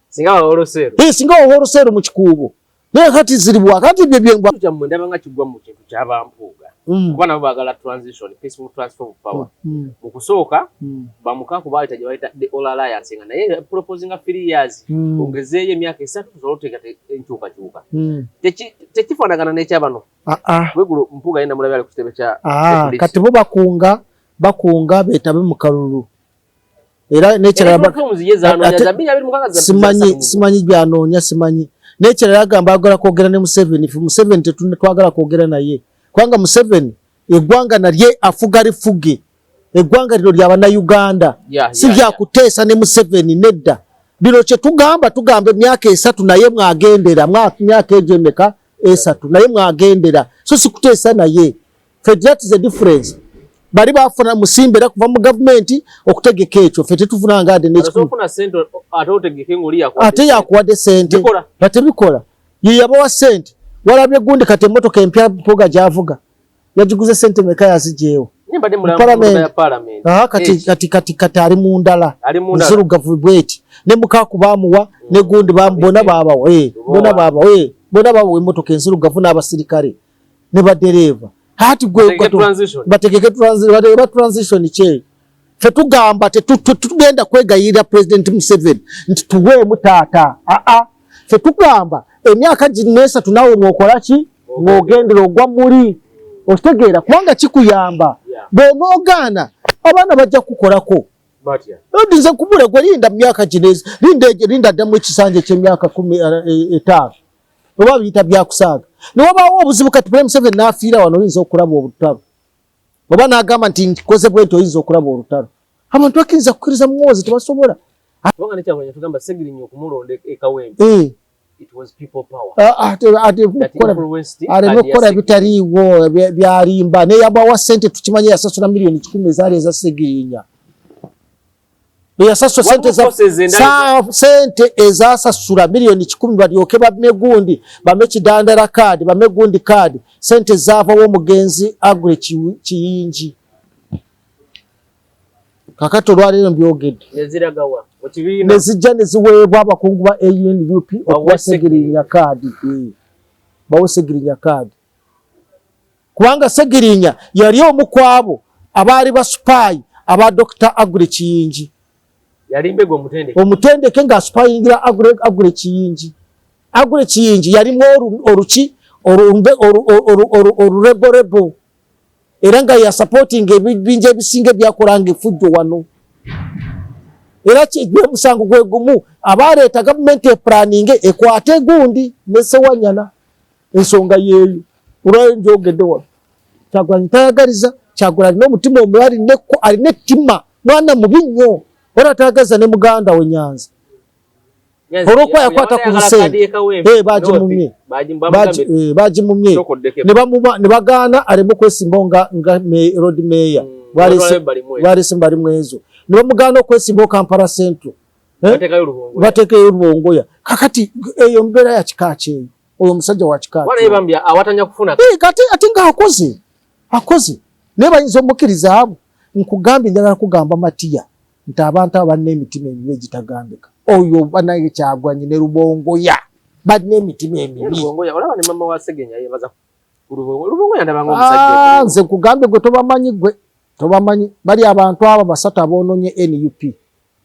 Singa wa wholesale. Singa wa wholesale mu Kikuubo. Naye kati ziribwa kati bye byengwa kyammwe ndaba nga kigwa mu kintu kyabampuuga mm. kuba nabo baagala transition, peaceful transfer of power mm. Mu kusooka bamukaku baayita gye bayita the all alliance, nga naye proposinga 3 years, ongezeeyo emyaka 3 tusobole okuteeka enkyukakyuka. Tekifaanagana n'ekyabano. Ah, ah. Wegulu Mpuuga ye namulabye ali ku kitebe kya Ah, kati bo bakunga beetabe mu kalulu era nekirala simanyi, simanyi byanoonya, simanyi. Nekirala agamba agala kwogera ne Museveni. Fe Museveni tetwagala kwogera naye, kubanga Museveni eggwanga nalye afuga lifuge. Eggwanga lino lya Bannayuganda, si byakuteesa ne Museveni, nedda. Bino kyetugamba, tugamba emyaka 3 naye mwagendera myaka egyo emeka 3 naye mwagendera, so si kuteesa naye. Fe that is a difference. Bali bafuna musimbe era kuva mu gavumenti okutegeka ekyo, ffe tetuvunanga ade n'ekikumi. Ate yakuwadde sente nga tebikola, ye yabawa sente. Walabye gundi kati emmotoka empya Mpuuga gy'avuga yagiguze sente meka? Yazigyewo kati kati kati kati ali mu ndala nzirugavu bweti ne mukaaku bamuwa ne gundi bona babawa, bona babawa, bona babawa emmotoka enzirugavu n'abasirikale ne badereeva. Ati gwe bategeke transition kyeyo. Fe tugamba tetugenda kwegayirira President Museveni nti tuweemu taata. Aa, fe tugamba emyaka gino 3 naawe mwokola ki ng'ogendera ogwa muli okitegeera, kubanga kikuyamba. Bw'onoogaana abaana bajja kukolako. Nze nkubule gwe, linda myaka gino, linda, linda ddamu ekisanja eky'emyaka 15 oba biyita byakusaaga newabaawo obuzibu. Kati President Museveni n'afiira wano, oyinza okulaba olutalo, oba n'agamba nti nkoze bwe nti, oyinza okulaba olutalo. Abantu bakkiriza kukkiriza muwozi tebasobola. Eh. Ah, ah, aleme okukola bitaliiwo byalimba. Neyabawa sente tukimanye yasasula miliyoni 100 ezaali eza Segirinya. Eyasasula sente ezasasula miliyoni 100 balyoke bame gundi, bame kidandala kaadi, bame gundi kaadi, sente zaavawo omugenzi Agre Kiyingi. Kakati olwaleero mbyogedde, nezijja neziweebwa abakungu ba ANUP okuwa Segirinya kaadi, eh. Bawe Segirinya kaadi kubanga Segirinya yali omu ku abo abaali basupaayi aba Dr. Agre Kiyingi, omutendeke ng'asupayingira Agre Kiyingi. Agre Kiyingi yalimu oluki olureborebo era nga yasupportinga ebibinja ebisinga ebyakolanga efujjo wano. Era omusango gwe gumu abaleeta gavumenti eplanninge ekwate gundi ne Sewanyana. Ensonga yeeyo olwayo njogedde wano. Kyagulanyi tayagaliza. Kyagulanyi alina omutima omubi, alina ettima, mwana mubi nnyo. Ora tayagaliza ne muganda we Nyanza olwokuba yakwata ku busente, eh, bagimumye, bagimumye ne bagaana aleme okwesimbawo nga road mayor, bwalese Balimwezo ne bamugaana okwesimbawo Kampala Central, eh? Bateekayo Lubongoya. Kakati eyo mbeera ya kika kyeyo, oyo omusajja wa kika kati ate ng'akoze akoze naye bayinza omukkiriza abo. Nkugambye, njagala kugamba Matiya nti abantu abo balina emitima emibi egitagambika. Oyo banaye Kyagwanyi ne Lubongoya balina emitima emibi. Ah, nze nkugambye gwe tobamanyi, gwe tobamanyi. Bali abantu abo basatu aboononye NUP,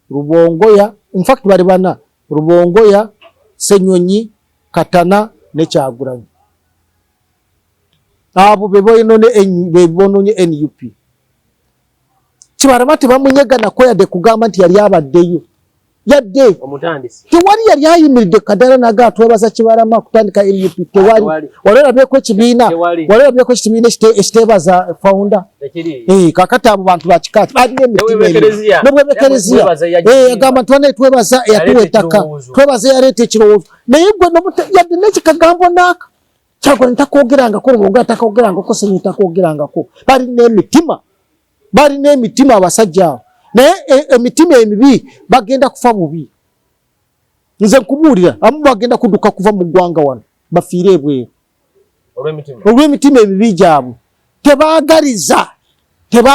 Lubongoya, infact bali bana: Lubongoya, Senyonyi, Katana ne Kyagulanyi. Abo bebononye NUP. Kibalama tebamunyega nako yadde kugamba nti yali abaddeyo, yadde tewali yali ayimiridde kadala naga twebaza Kibalama kutandika NUP. Tewali. Wali olabyeko ekibiina, wali olabyeko ekibiina ekiteebaza founder? Eh, kakati abo bantu bakikati balina emitima nobwebekereziya eh, agamba nti banaye twebaza eyatuwa ettaka, twebaza eyaleeta ekirowoozo, naye gwe yadde nekikagambo naaka Kyagulanyi takogerangako, Lubongoya takogerangako, Ssenyi takogerangako. Balina emitima, balina emitima abasajja abo, naye emitima emibi bagenda kufa bubi. Nze nkubuulira, abamu bagenda kudduka kuva mu ggwanga wano bafiire ebweru olw'emitima emibi gyabwe. Tebaagaliza.